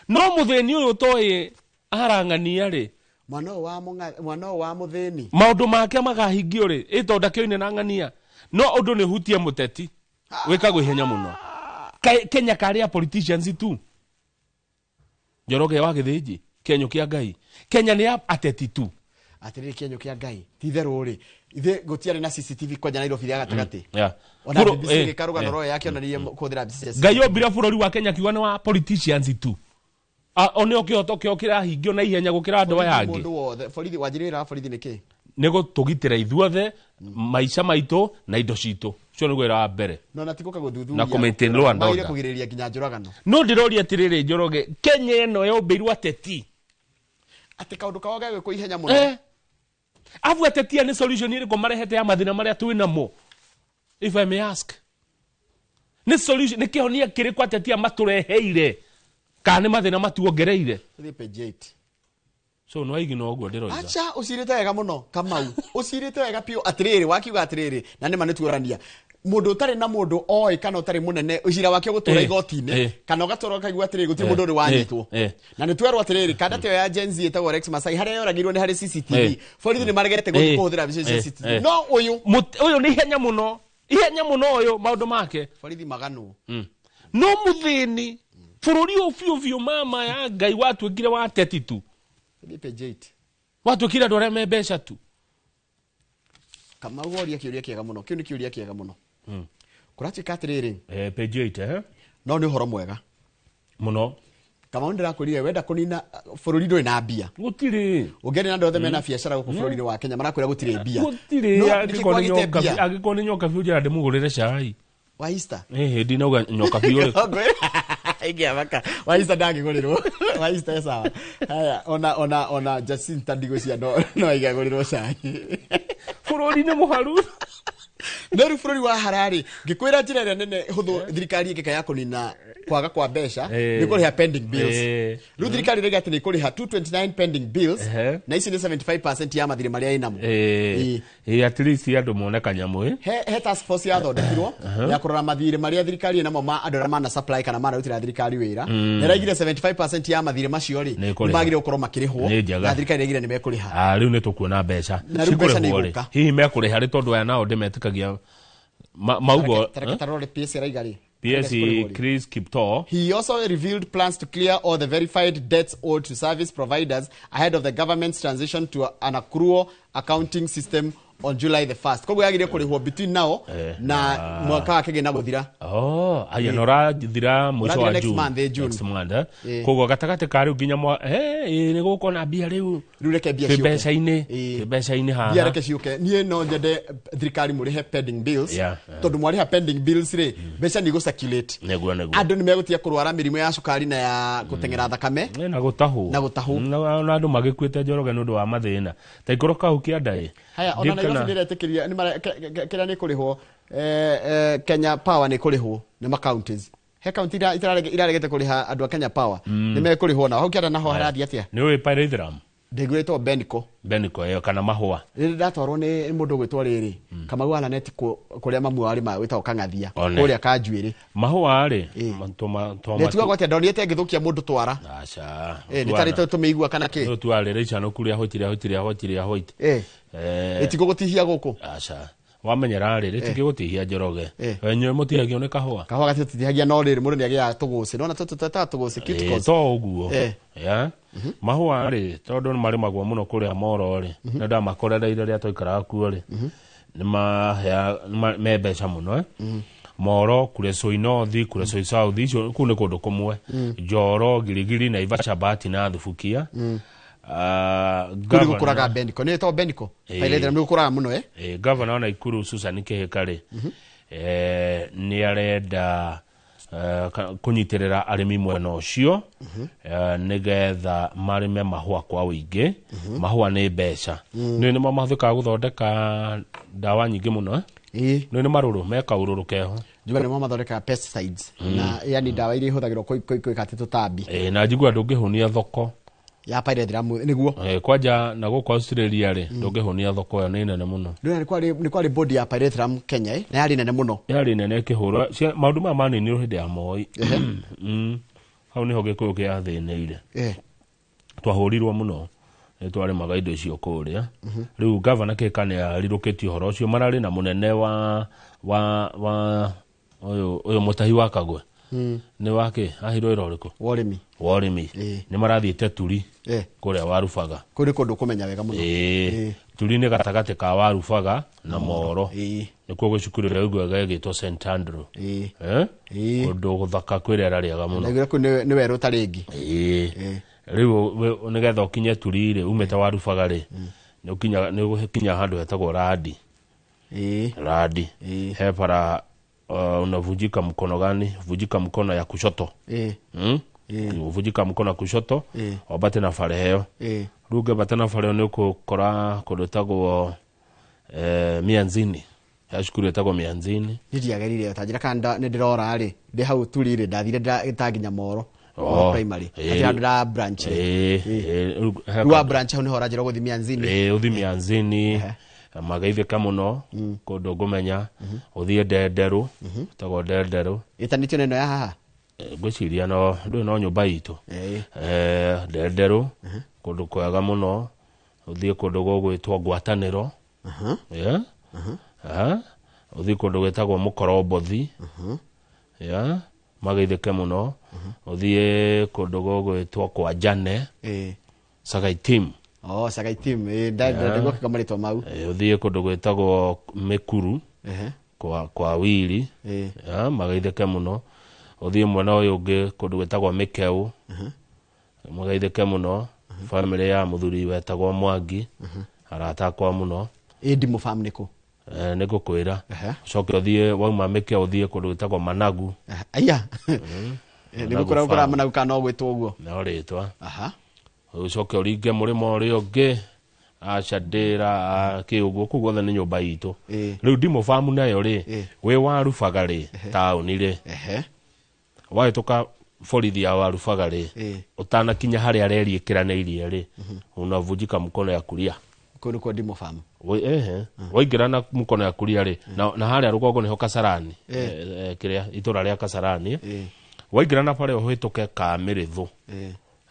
No mũthĩni ũyũ ũtoĩ arang'ania rĩ, mwana ũyũ wa mũthĩni maũndũ make makahingio rĩ, ĩ tondũ ndakĩoine na ng'ania. No ũndũ nĩ hutie mũteti wĩkagwo ihenya mũno. Kenya karĩ a politicians tu. Njoroge wa Gĩthĩnji, Kĩenyũ kĩa Ngai. Kenya nĩ ya ateti tu. Atĩrĩrĩ, kĩenyũ kĩa Ngai ti itherũ rĩ, ithe gũtiarĩ na CCTV kwanja Nairobi ya gatagatĩ. Ona BBC ĩgĩka rũgano rwayo yakĩonanirie kũhũthĩra mbica cia Ngai ombire bũrũri wa Kenya kiuga nĩ wa politicians tu. One o kĩhoto kĩao kĩrahingio na ihenya gũkĩra andũ aya angĩ. Mũndũ wothe borithi wanjiri wĩra wa borithi nĩ kĩ? Nĩ gũtũgitĩra ithuothe, maica maitũ na indo citũ. Ũcio nĩguo wĩra wa mbere. No na ti gũka gũthuthuria. Na kũ-maintain law and order. Magĩrĩire kũgirĩrĩria nginya njũragano. No ndĩroria atĩrĩrĩ Njoroge, Kenya ĩno yombĩirwo ateti. Atĩ kaũndũ kao gegwĩkwo ihenya mũno. Abu ateti aya nĩ solution ĩrĩkũ marehete ya mathĩna marĩa twĩ namo? If I may ask. Nĩ solution, nĩ kĩhonia kĩrĩkũ ateti aya matũreheire? Kana nĩ mathĩna matuongereire? Tũthiĩ page 8. So no aigi no ũguo ndĩroiga. Acha, ũcirĩte wega mũno Kamau. Ũcirĩte wega biũ atĩrĩrĩ, wakiuga atĩrĩrĩ, na nĩma nĩtuorania. Mũndũ ũtarĩ na mũndũ oĩ kana ũtarĩ mũnene, ũcira wake ũgũtũra igoti-inĩ, kana ũgatwarwo ũkaigua atĩrĩrĩ, gũtirĩ mũndũ ũrĩ wanyitwo. Na nĩtwerwo atĩrĩrĩ, kanda ta ĩyo ya Gen Z ĩtagwo Rex Masai, harĩa yoragirwo nĩ harĩ CCTV. Borithi nĩmaregete gũthiĩ kũhũthĩra mbica cia CCTV. No ũyũ ũyũ nĩ ihenya mũno. Ihenya mũno ũyũ maũndũ make. Borithi maganwo. No mũthĩni, bũrũri ũyũ biũ biũ mama ya Ngai watuĩkire wa ateti tu. Page 8. Watuĩkire andũ arĩa me mbeca tu. Kamau woria kĩũria kĩega mũno. Kĩu nĩ kĩũria kĩega mũno. Kũratuĩka atĩrĩrĩ. Page 8, eh? No nĩ ũhoro mwega. Mũno. Kamau ndĩrakwĩrire wenda kũnina bũrũri ndũrĩ na mbia. Gũtirĩ. Ũngĩaria na andũ othe mena biacara gũkũ bũrũri-inĩ wa Kenya marakwĩra gũtirĩ mbia. Gũtirĩ. No, nĩkĩ kwagĩte mbia? Angĩkorwo nĩ nyoka biũ njĩra ndĩmũgũrĩre cai. Wa Easter? Ndinauga nyoka biũ rĩ. Ingĩamaka. Wa Easter ndangĩgũrĩrwo. Wa Easter e sawa. Haya, ona Jacinta ndigũcia no aigagũrĩrwo cai. Bũrũri nĩ mũharu. No rĩu bũrũri wa Harare, ngĩkwĩra njĩra ĩrĩa nene hũthũ thirikari ĩngĩka ya kũnina kwaga kwa mbeca nĩ kũrĩha pending bills. Rĩu thirikari ĩrauga atĩ nĩ ĩkũrĩha 229 pending bills, na ici nĩ 75% ya mathirĩ marĩa ĩnamo. At least andũ mone kanyamũ, ĩ. He task force yathondekirwo ya kũrora mathirĩ marĩa thirikari ĩnamo ma andũ arĩa mana supply kana manarutĩra thirikari wĩra. Na ĩraigire 75% ya mathirĩ macio rĩ, Nĩ ĩkũrĩha. nĩ magĩrĩirwo gũkorwo makĩrĩhwo. Nĩ njega. Na thirikari ĩraigire nĩ mekũrĩha. Rĩu nĩ tũkuona mbeca. Na rĩu mbeca nĩ Cikũrĩhwo rĩ. igũka. Hihi mekũrĩha rĩ tondũ aya nao ndĩmetĩkagia maugo, Tareke tarore PS ĩraiga rĩ. PS Chris Kiptoo. He also revealed plans to clear all the verified debts owed to service providers ahead of the government's transition to an accrual accounting system on July the 1st. Koguo yagĩrĩire kũrĩhwo between now na mwaka wa kĩgĩna gũthira. Oh, aya no rathira mũico wa Ũrathira next June. month, June. Next month, eh. Koguo gatagatĩ ka rĩu nginya nĩ gũgũkorwo na mbia rĩu. Rĩu reke mbia Twĩ ciũke. mbeca-inĩ, twĩ mbeca-inĩ haha. Mbia reke ciũke. Niĩ no nyende thirikari mũrĩhe pending bills. Yeah. Tondũ mwarĩha pending bills rĩ, mbeca nĩ igũ-circulate. Nĩguo, nĩguo. Andũ nĩ megũtiga kũrwara mĩrimũ ya cukari na ya gũteng'era thakame. Na gũtahwo. Na gũtahwo. Na andũ magĩkuĩte Njoroge nĩ ũndũ wa mathĩna. Ta ikũrũ kau kĩanda ĩ. Haya, ona Ndirikana- Nairobi nĩretĩkĩria, nĩ mara-, kĩrĩa nĩ kũrĩhwo, Kenya Power nĩ kũrĩhwo nĩ ma counties. He county iraregete kũrĩha andũ a Kenya Power. Nĩ mekũrĩhwo nao. Hau kĩanda naho harathiĩ atĩa? Nĩ ũĩ Pyrethrum? Ndĩguĩtwo Beniko. Beniko ĩyo kana mahũa. Rĩrĩa ndatwarwo nĩ mũndũ ũgwĩtwo rĩrĩ, Kamau wa Lanet kũrĩa mamu wao arĩmaga wĩtagwo Kang'athia, One. kũrĩa Kanjuĩrĩ. Mahũa rĩ, Nĩtugaga atĩa, ndonire ngĩthũkia mũndũ twara. Aca. Nĩ tarĩ tũmĩigua kana kĩ? Nĩ twarĩra icanũku rĩa white, rĩa white, rĩa white, rĩa white. Ĩtigũgũtihia gũkũ? Aca. Wamenyera rĩ, rĩtingĩgũtihia Njoroge. Wenyewe mũtihagio nĩ kahũa. Kahũa gatitihagio no rĩrĩ, mũndũ nĩagĩaga tũgũcĩ. Nĩwona tũtũ twĩtaga tũgũcĩ, cuticles. To ũguo. Mahũa rĩ, tondũ nĩ marĩmagwo mũno kũrĩa Moro rĩ, nĩ ndamakorereire rĩrĩa twaikaraga kuo rĩ, nĩ mahea, nĩ me mbeca mũno, Moro, Kuresoi North, Kuresoi South, icio kũu nĩ kũndũ kũmwe. Njoro, Giligili, Naivasha, Bahati na Thubukia. Kũu nĩ gũkũraga Beniko. Nĩ ĩtagwo Beniko? Pyrethrum nĩ gũkũraga mũno, eh? Governor wa Nakuru Susan Kihika rĩ, nĩ arenda Kũnyitĩrĩra arĩmi mwena ũcio, nĩgetha marĩme mahũa kwa ũingĩ. Mahũa nĩ mbeca, nĩ nĩmo mahũthĩkaga gũthondeka ndawa nyingĩ mũno, eh? Nĩ nĩ marũrũ me kaũrũrũ keho. Njuga nĩmo mathondekaga pesticides na yani ndawa iria ihũthagĩrwo kwĩka atĩ tũtambi. Na njigua ndũngĩhũnia thoko ya pyrethrum nĩguo. Kwanja na gũkũ Australia rĩ, ndũngĩhũnia thoko ĩyo, nĩ nene mũno. Ndũrona nĩ kwarĩ board ya pyrethrum Kenya, na yarĩ nene mũno. Yarĩ nene ĩkĩhũrwo. Maũndũ maya maninirwo hĩndĩ ya Moi. Hau nĩho gĩkũyũ kĩathĩnĩire. Twahũrirwo mũno nĩ twarĩmaga indo icio kũrĩa. Rĩu gavana Kĩhĩka nĩ arirũkĩtie ũhoro ũcio, mararĩ na mũnene wa ũyũ mũtahi wa Kagwe, nĩ wake ahirwo wĩra ũrĩkũ? Wa ũrĩmi. Wa ũrĩmi. Nĩ marathiĩte Turi, kũrĩa Warubaga. Kũu nĩ kũndũ kũmenya wega mũno. Ĩĩ, Turi nĩ gatagatĩ ka Warubaga na Moro. Nĩkuo gwĩ cukuru ĩrĩa ũiguaga ĩgĩtwo St Andrew. Eh? Kũndũ gũthaka, kwĩ rĩera rĩega mũno. Ndaiguire kũu nĩ werũ ta rĩngĩ. Ĩĩ, rĩu nĩgetha ũkinye Turi rĩ, umĩte Warubaga rĩ, nĩ ũkinya handũ hetagwo Radi. Radi he bara, unavunjika mkono gani? Vunjika mkono ya kushoto. Uvunjika mkono ya kushoto, wambate na bara ĩyo. Rĩu ũngĩambata na bara ĩyo, nĩ ũgũkora kũndũ ĩtagwo Mianzini, he cukuru ĩtagwo Mianzini. Niĩ ndiagerire, ta njĩra kana nĩ ndĩrora rĩ, ndĩ hau Turi rĩ, ndathire ta nginya Moro. Oh. Moro Primary. Atĩ handũ nda branch. Ĩĩ, rĩu he Rĩu wa branch hau nĩho ũranjĩra gũthiĩ Mianzini. Ĩĩ, ũthiĩ Mianzini, magaithĩka mũno kũndũ ngũmenya. Ũthiĩ Ndenderũ, ĩtagwo Ndenderũ. Ĩtanĩtio na ĩno ya haha. Ngwĩciria no ndũĩ no nyũmba itũ. Ndenderũ, kũndũ kwega mũno. Ũthiĩ kũndũ gũgwĩtwo Ngwatanĩro. Yeah. Aha. Ũthiĩ kũndũ gwĩtagwo Mũkorombothi. Yeah. Magaithĩke mũno. Ũthiĩ kũndũ gũgwĩtwo kwa Jane. Sagaitim. Oh, Sagaitim. Ndaigua kĩga marĩtwa mau. Ũthiĩ kũndũ gwĩtagwo Mĩkuru, kwa Wili. Yeah, magaithĩke mũno. Ũthiĩ mwena ũyũ ũngĩ, kũndũ gwĩtagwo Mĩkeũ, magaithĩke mũno, bamĩrĩ ya mũthuri wetagwo Mwangi, arata akwa mũno. Ĩ ndimũ farm nĩ kũ? Nĩ ngũkwĩra. Ũcoke ũthiĩ, wauma Mĩkeũ, ũthiĩ kũndũ gwĩtagwo Managu. Aya. Nĩ gũkũra Farm. Managu kana no gwĩtwo ũguo? No rĩtwa. Aha. Ũcoke ũringe mũrĩmo ũrĩa ũngĩ, acandĩra kĩ ũguo, kũu guothe nĩ nyũmba itũ. Rĩu ndimũ farm nayo rĩ, wĩ Warubaga rĩ, taũni rĩ, wahĩtũka borithi ya Warubaga rĩ, ũtanakinya harĩa reri ĩkĩranĩirie rĩ, unavunjika mkono ya kulia. Kũu nĩkuo ndimũ farm. Ehe, waingĩra na mkono ya kulia rĩ, na harĩa rũgongo nĩho Kasarani. Kĩrĩa itũra rĩa Kasarani. Waingĩra na barĩa ũhĩtũke Kamĩrĩthũ,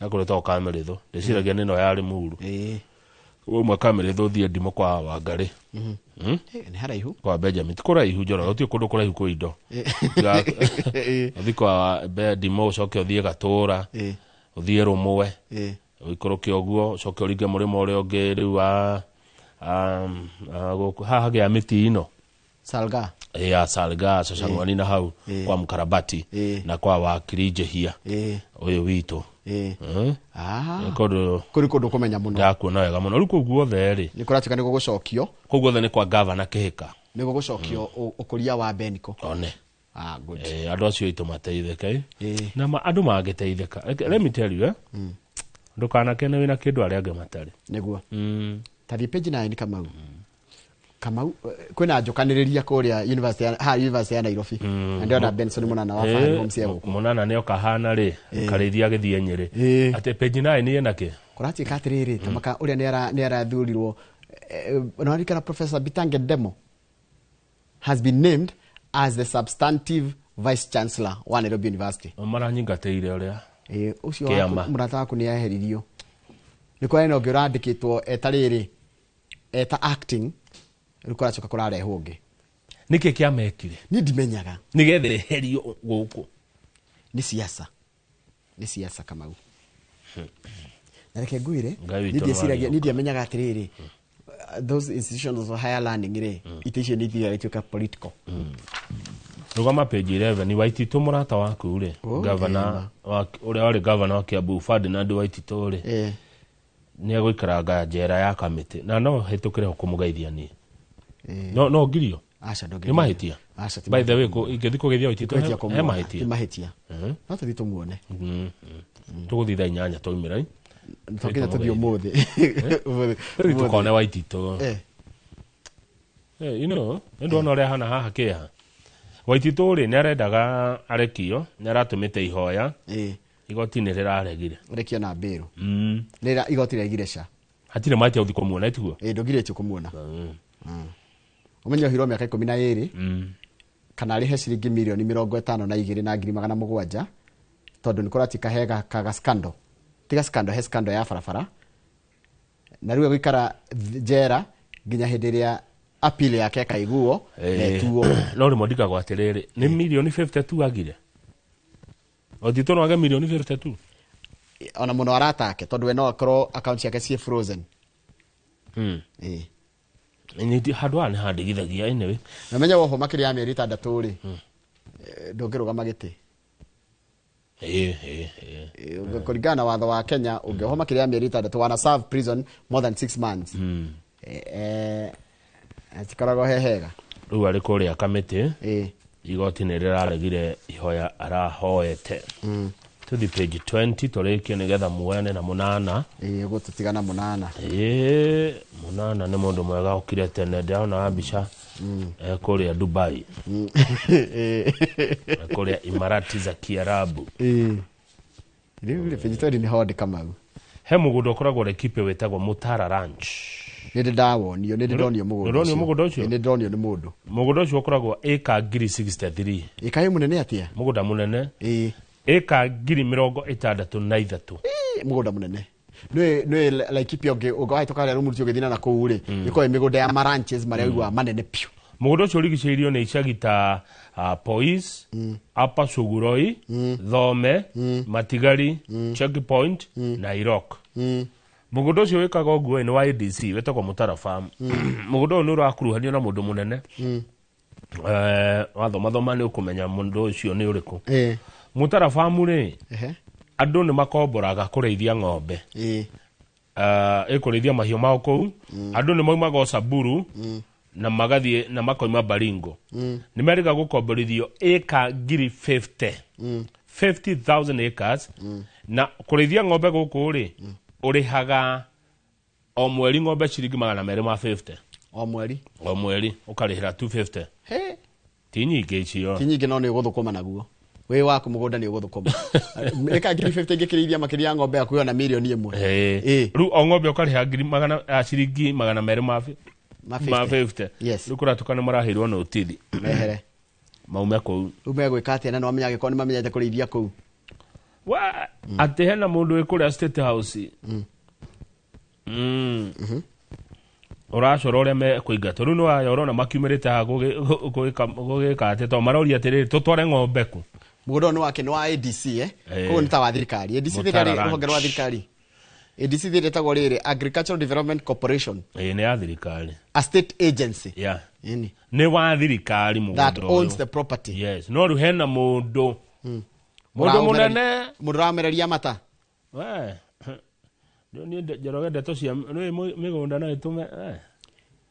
hekũrĩtagwo Kamĩrĩthũ, ndĩciragia nĩ ĩno ya Rĩmuru. Wauma Kamĩrĩthũ, ũthiĩ ndimũ kwa Wangarĩ. Nĩ haraihu. Kwa Benjamin ti kũraihu, Njoroge, gũtirĩ kũndũ kũraihu kwĩ indo. Ũthiĩ kwa ndimũ, ũcoke ũthiĩ Gatũra, ũthiĩ Rũmwe, ũikũrũke ũguo, ũcoke ũringe mũrĩmo ũrĩa ũngĩ rĩu wa gũkũ haha hagĩa mĩti ino. Salga. Ya Salga, Cacang'wani, na hau kwa Mkarabati na kwa wakiri Njehia ũyũ witũ. Nĩ kũndũ Kũrĩ kũndũ kũmenya mũno. Ndakuona wega mũno. Rĩu kũu guothe rĩ, Nĩ kũratuĩka nĩ gũgũcokio. Kũu guothe nĩ kwa gavana Kĩhĩka. Nĩ gũgũcokio ũkũria wa Beniko. One. Ah, good. Andũ acio aitũ mateithĩke. Na andũ mangĩteithĩka, let me tell you, ndũkanakene wĩna kĩndũ arĩa angĩ matarĩ. Nĩguo. Tathiĩ page 9, Kamau. Kamau, kwĩna njũkanĩrĩria kũrĩa university ha university ya Nairobi. Na ndĩrona Benson Mũnana wa Fahari Homes e gũkũ. Mũnana nĩ oka hana rĩ, karĩithia agĩthiĩ Nyĩrĩ. Atĩ page 9 ĩna kĩ? Kũratuĩka atĩrĩrĩ, tamaka ũrĩa nĩ arathurirwo, nĩwaririkana Professor Bitange Ndemo has been named as the substantive vice chancellor wa Nairobi University. Maranyingatĩire ũrĩa Ũcio Kĩama. waku, mũrata waku nĩ eheririo. Nĩ kwarĩ na ũngĩ ũrandĩkĩtwo eta rĩrĩ, eta acting, rĩu kũracoka kũrarehwo ũngĩ. Nĩkĩ kĩamekire? Niĩ ndimenyaga. Nĩgetha eherio gũkũ. Nĩ siasa. Nĩ siasa, Kamau. Na reke ngwĩre, Ngai witũ niĩ ndieciragia, nĩwarĩũka. niĩ ndiamenyaga atĩrĩrĩ, those institutions of higher learning rĩ, itĩ icio nĩ ithiaga ituĩka political. Rũgama page 11. Waititũ mũrata waku rĩ, Oh, gavana ũrĩa warĩ gavana wa Kiambu, Ferdinand Waititũ rĩ, nĩ egũikaranga njera ya kamĩtĩ, na no hĩtũkĩre ho kũmũgeithia niĩ? No ngirio? Aca, Nĩ ndũngĩgirio. mahĩtia. Aca, ti By the way, ingĩthiĩ kũgeithia Waititũ Kũhĩtia he kũmuona, mahĩtia? Ti mahĩtia, no tũthiĩ tũmuone. Tũgũthiĩ thaa 8 twaumĩra. To nginya tũthiĩ ũmũthĩ. Tũthiĩ tũkone Waititũ. Nĩ ndona ũrĩa hana haha kĩeha. Waititũ rĩ, nĩ arendaga arekio, nĩ aratũmĩte ihoya, igoti nĩ rĩraregire. Ũrekio na mbĩrũ. Rĩra igoti rĩaigire ca. Hatirĩ mahĩtia gũthiĩ kũmuona, tiguo? Ĩ, ndũgirĩtio kũmuona. Ũmenye ohirwo mĩaka 12 kana arĩhe ciringi 52,700,000 tondũ nĩ kũratuĩka he kaga scandal, tiga scandal, he scandal ya barabara, na rĩu egũikara njera nginya hĩndĩ ĩrĩa appeal yake ĩkaiguo na ĩtuo. No rĩmwe ndikagwo atĩrĩrĩ, nĩ mirioni 52 agire? Waititũ no age mirioni 52? Ona mũno aratake, tondũ we no akorwo account ciake ciĩ frozen. Ĩ. Nyiti handũ haha nĩ handigithagia, anyway. Na menye wohwo makĩria ya mĩeri 6 rĩ, ndũngĩrũgama gĩtĩ. Ĩ, ĩ, ĩ. Kũringana na watho wa Kenya, ũngĩohwo makĩria ya mĩeri 6, wana serve prison more than 6 months, hatikoragwo he hega. Rĩu arĩ kũrĩa kamĩtĩ. Ĩ. Igoti nĩ rĩraregire ihoya arahoete. Tũthi page 20 tũrĩkie nĩgetha muone na mũnana. Ĩ, gũtũtigana mũnana. Ĩ, mũnana nĩ mũndũ mwega ũkire tene. Ndĩrona mbica kũrĩa Dubai. Kũrĩa Imarati za Kiarabu. Ĩ, rĩu rĩ, page 20 nĩ hondi Kamau. He mũgũnda ũkoragwo Laikipia wĩtagwo Mutara Ranch. Nĩ ndĩ ndawonio, nĩ ndĩ ndonio mũgũnda. Nĩ ũronio mũgũnda ũcio? Ĩ, nĩ ndonio nĩ mũndũ. Mũgũnda ũcio ũkoragwo ĩka 63,000. Ĩkaĩ mũnene atĩa? Mũgũnda mũnene. Ĩ. Ĩka 63,000. Ĩ, mũgũnda mũnene nĩ Laikipia. Ũngĩ ũngĩwahĩtũka harĩa Rumuruti ũgĩthiĩ na kũu rĩ, ĩkoragwo ĩ mĩgũnda ya maranches marĩa ũiguaga manene piũ. Mũgũnda ũcio ũrigicĩirio nĩ icagi ta Pois, Upper Suguroi, Thome, Matigari, Checkpoint na Irok. Mũgũnda ũcio wĩkaga ũguo nĩ wa ADC, wĩtagwo Mutara Farm. Mũgũnda ũyũ nĩ ũrakuruhanio na mũndũ mũnene. Wathomathoma nĩ ũkũmenya mũndũ ũcio nĩ ũrĩkũ. Mutara Farm rĩ, andũ nĩ makomboraga kũrĩithia ng'ombe, ĩkũrĩithia mahiũ mao kũu. Andũ nĩ maumaga Samburu na magathiĩ na makoima Baringo, nĩ merĩga gũkomborithio ĩka 50,000, 50,000 acres. Na kũrĩithia ng'ombe gũkũ rĩ, ũrĩhaga o mweri ng'ombe ciringi 250. O mweri? O mweri ũkarĩhĩra 250. He. Ti nyingĩ icio. Ti nyingĩ, no nĩ ũgũthũkũma naguo wĩ waku mũgũnda, nĩ ũgũthũkũma ĩka 50,000 ingĩkĩrĩithia makĩria ya ng'ombe yaku yona 1 mirioni. Ĩĩ. Rĩu o ng'ombe ũkarĩha ngiri magana ciringi 200 Ma ma 50. 50. Rĩu kũratuka nĩ maraheirwo notithi mehere. Maume kũu. Rĩu megwĩka atĩa? Na nĩwamenya angĩkorwo nĩ mamenyete kũrĩithia kũu. Wa atĩ hena mũndũ wĩ kũrĩa State House ũracora ũrĩa mekũingatwo. Rĩu nĩwaya ũrona makiumĩrĩte haha gũgĩka atĩ tondũ maroria atĩrĩrĩ, tũtware ng'ombe kũ? Mũgũnda ũyũ nĩ wake, nĩ wa ADC, eh? Ĩĩ. Koguo nĩ ta wa thirikari. ADC Mutara thirikari, Ranch. rũhonge rwa thirikari. ADC thirĩ ĩtagwo rĩrĩ Agricultural Development Corporation. Ĩĩ, nĩ ya thirikari. A state agency. Ĩni. Nĩ wa thirikari mũgũnda That owns ũyũ. the property. Yes, no rĩu hena mũndũ mũnene. Mũndũ ũramereria mata. We, rĩu niĩ Njoroge, ndeto cia nĩ mĩgũnda no ĩtũme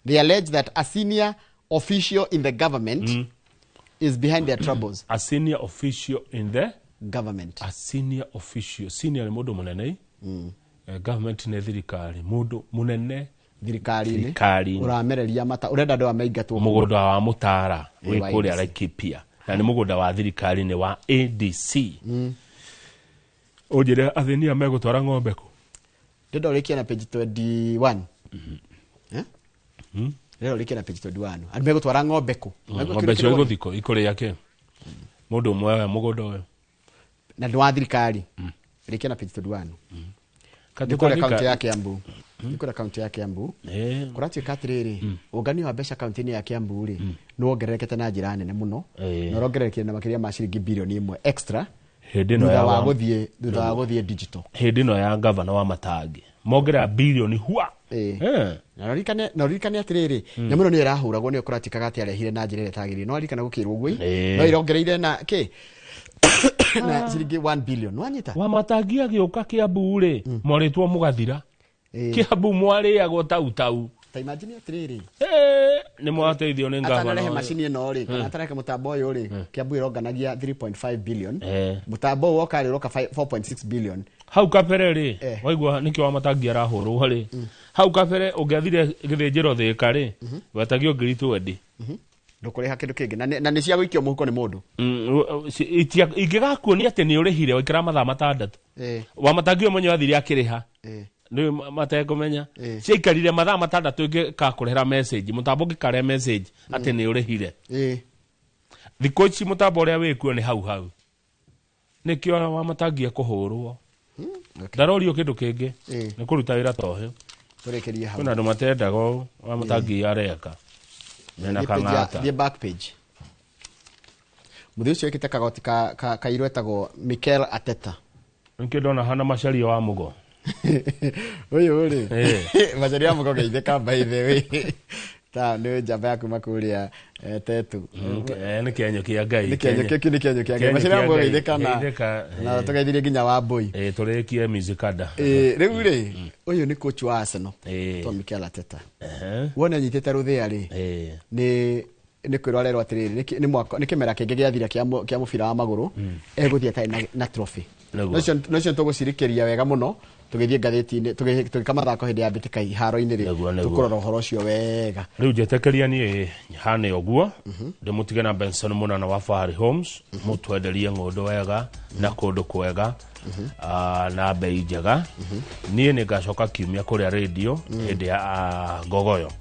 They allege that a senior official in the government is behind their troubles. A senior official in the government. A senior official, senior nĩ mũndũ mũnene. Government nĩ thirikari, mũndũ mũnene thirikari-inĩ. Thirikari-inĩ. Ũramereria mata, ũrenda andũ aya maingatwo. Mũgũnda wa Mũtara Ĩ, wĩ wa kũrĩa ADC. Laikipia, na nĩ mũgũnda wa thirikari, nĩ wa ADC. Ũnjĩre athĩni aya megũtwara ng'ombe kũ? Ndĩrenda ũrĩkie na page 21. Eh? Ndĩrenda ũrĩkie na page 21. Andũ megũtwara ng'ombe kũ? Ng'ombe cio igũthiĩ kũ? Ikũrĩa kĩ? Mũndũ ũmwe oya mũgũnda ũyũ. Na nĩ wa thirikari. Rĩkia na page 21. Nĩ kũrĩa kaunti ya Kiambu, nĩ kũrĩa kaunti ya Kiambu. Kũratuĩka atĩrĩrĩ, ũngania wa mbeca kaunti-inĩ ya Kiambu rĩ, nĩ wongererekete na njĩra nene mũno, na ũrongererekire na makĩria ma ciringi 1 birioni extra Hĩndĩ ĩno thutha ya wa gũthiĩ, thutha wa gũthiĩ digital. Hĩndĩ ĩno ya gavana wa Matangi mongerera birioni hua. Na ũririkane atĩrĩrĩ, nyamũ ĩno nĩyo ĩrahũragwo, nĩyo kũratuĩkaga atĩ arehire na njĩra ĩrĩa ĩtagĩrĩire. No aririkana gũkĩrwo ũguo, no irongereire na kĩ, na ciringi 1 billion, wanyita? Wa Matangi agĩũka Kiambu rĩ, mwarĩtwo mũgathira. Kiambu mwarĩagwo tau tau. Ta imagine atiriri, Nĩ mwateithio nĩ ngavana atanarehe ũyũ. macini ĩno rĩ, kana atanarehe mũtambo ũyũ rĩ, Kiambu ĩronganagia 3.5 billion. Mũtambo ũyũ woka rĩ, ũroka 4.6 billion. Hau kabere rĩ, waigua nĩkĩo Wamatangi arahũrwo rĩ, hau kabere ũngĩathire gĩthĩnjĩro Thĩka rĩ, wetagio ngiri 20. Ndũkũrĩha kĩndũ kĩngĩ, na nĩ cia gũikio mũhuko nĩ mũndũ. Ingĩgakuonia atĩ nĩ ũrĩhire waikara mathaa 6. Wamatangi ũyũ mwenyewe athire akĩrĩha, nĩ matekũmenya. Ciaikarire mathaa 6 ĩngĩkakũrehera message, mũtambo ũngĩkarehe message atĩ nĩ ũrĩhire. Thikũ ici mũtambo ũrĩa wĩkuo nĩ hau hau, nĩkĩo Wamatangi ekũhũrwo. Ndarorio kĩndũ kĩngĩ, nĩ kũruta wĩra ta ũyũ. Tũrĩkĩrie hau. Kwĩna andũ matendaga ũũ Wamatangi areka mena Thiĩ page kang'ata. Thiĩ back page. Mũthĩ ũcio wĩkĩte kagoti kairũ etagwo Mikel Arteta. Nĩkĩo ndona hana Macharia wa Mũgo. Ũyũ rĩ, Macharia wa Mũgo geithĩka, by the way, ta nĩ njamba ya kuma kũrĩa Tetu. Nĩ kĩenyo kĩa Ngai. Nĩ kĩenyo kĩu, nĩ kĩenyo kĩa Ngai. Kĩenyo Macharia wa kĩa Mũgo Ngai. geithĩka, na Geithĩka, na tũgeithirie nginya wa Mbũi. Tũrĩkie musicada. Rĩu rĩ, ũyũ nĩ coach wa Arsenal, to Mikel Arteta. Wona anyitĩte rũthĩa rĩ, nĩ kwĩrwo arerwo atĩrĩrĩ, nĩ kĩmera kĩngĩ gĩathira kĩa mũbira wa magũrũ, egũthiĩ atarĩ na trophy. No icio tũgũcirikĩria wega mũno tũgĩthiĩ ngathĩti-inĩ, tũgĩka mathako hĩndĩ ya mbĩtĩka iharo-inĩ rĩ, tũkũrora ũhoro ũcio wega. Rĩu njetĩkĩria niĩ hane ũguo, ndĩmũtige na Benson Mũnana wa Fahari Homes, mũtwenderie ng'ũndũ wega na kũndũ kwega, na bei njega. Niĩ nĩ ngacoka kiumia kũrĩa rĩndio hĩndĩ ya ngogoyo,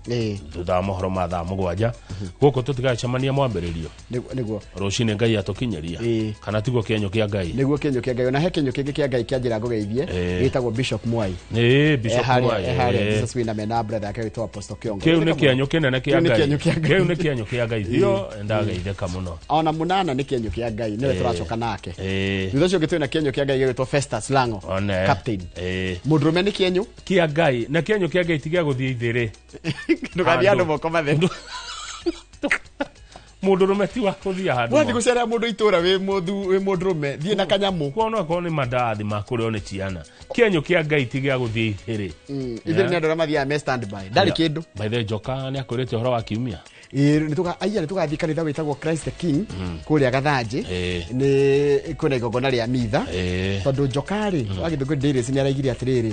thutha wa mohoro ma thaa 7. Gũkũ tũtigacemania mwambĩrĩrio. Nĩguo. Rũcinĩ Ngai atũkinyĩria, kana tiguo kĩenyo kĩa Ngai? Nĩguo kĩenyo kĩa Ngai. Ona he kĩenyo kĩngĩ kĩa Ngai kĩa njĩra ngũgeithie, gĩtagwo Bishop Mwai. Bishop Mwai, Harĩa Jesus Winner mena brother yake wĩtwo Apostle Kĩongo. Kĩu nĩ kĩenyo kĩnene kĩa Kĩu nĩ Ngai. kĩenyo kĩa Ngai. Kĩu nĩ kĩenyo kĩa Ngai biũ, ndageithĩka mũno. Ona Mũnana nĩ kĩenyo kĩa Ngai, nĩwe tũracoka nake. Thutha ũcio ũngĩ twĩna kĩenyo kĩa Ngai gĩgwĩtwo Festus Lango. One. Captain. Mũndũrũme nĩ kĩenyo kĩa Ngai, na kĩenyo kĩa Ngai ti gĩa gũthiĩ ithĩrĩ. Ndũgathiĩ andũ moko matheru. Mũndũrũme ti wa gũthiĩ handũ. Wathiĩ gũcerera mũndũ itũra wĩ mũthu, wĩ mũndũrũme, thiĩ na kanyamũ. Kuona okorwo nĩ mandathi ma kũrĩo nĩ ciana. Kĩenyo kĩa Ngai ti gĩa gũthiĩ ithĩrĩ. Ithĩrĩ nĩ andũ arĩa mathiaga me standby, ndarĩ kĩndũ. By the way, Njoka nĩ akwĩrĩte ũhoro wa kiumia. Ĩĩ, aya nĩ tũgathiĩ kanitha wĩtagwo Christ the King kũrĩa Gathanjĩ. Nĩ kwĩna igongona rĩa mitha, tondũ Njoka rĩ, wa Gĩthũngũri Dailies nĩ araigire atĩrĩrĩ,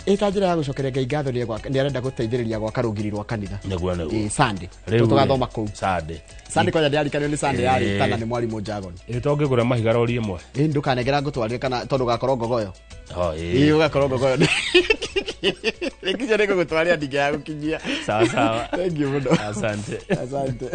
ĩta njĩra ya gũcokeria Ngai ngatho, nĩ arenda gũteithĩrĩria gwaka rũgiri rwa kanitha. Nĩguo. Sunday. Rĩu rĩ, Tũgathoma kũu Sunday. Sunday kwanja ndĩrarikanio nĩ Sunday yarĩ tana nĩ mwarimũ Jagon. Ĩ, to ngĩgũra mahiga rori ĩmwe. Ĩ, ndũkanengera ngũtwarĩre, kana tondũ ũgakorwo ngogoyo. Oh, ĩĩ. Ĩ, ũgakorwo ngogoyo. Rĩngĩ icio nĩngũgũtwarĩra, ndingĩaga gũkinyia. Sawa sawa. Thank you mũno. Asante. Asante.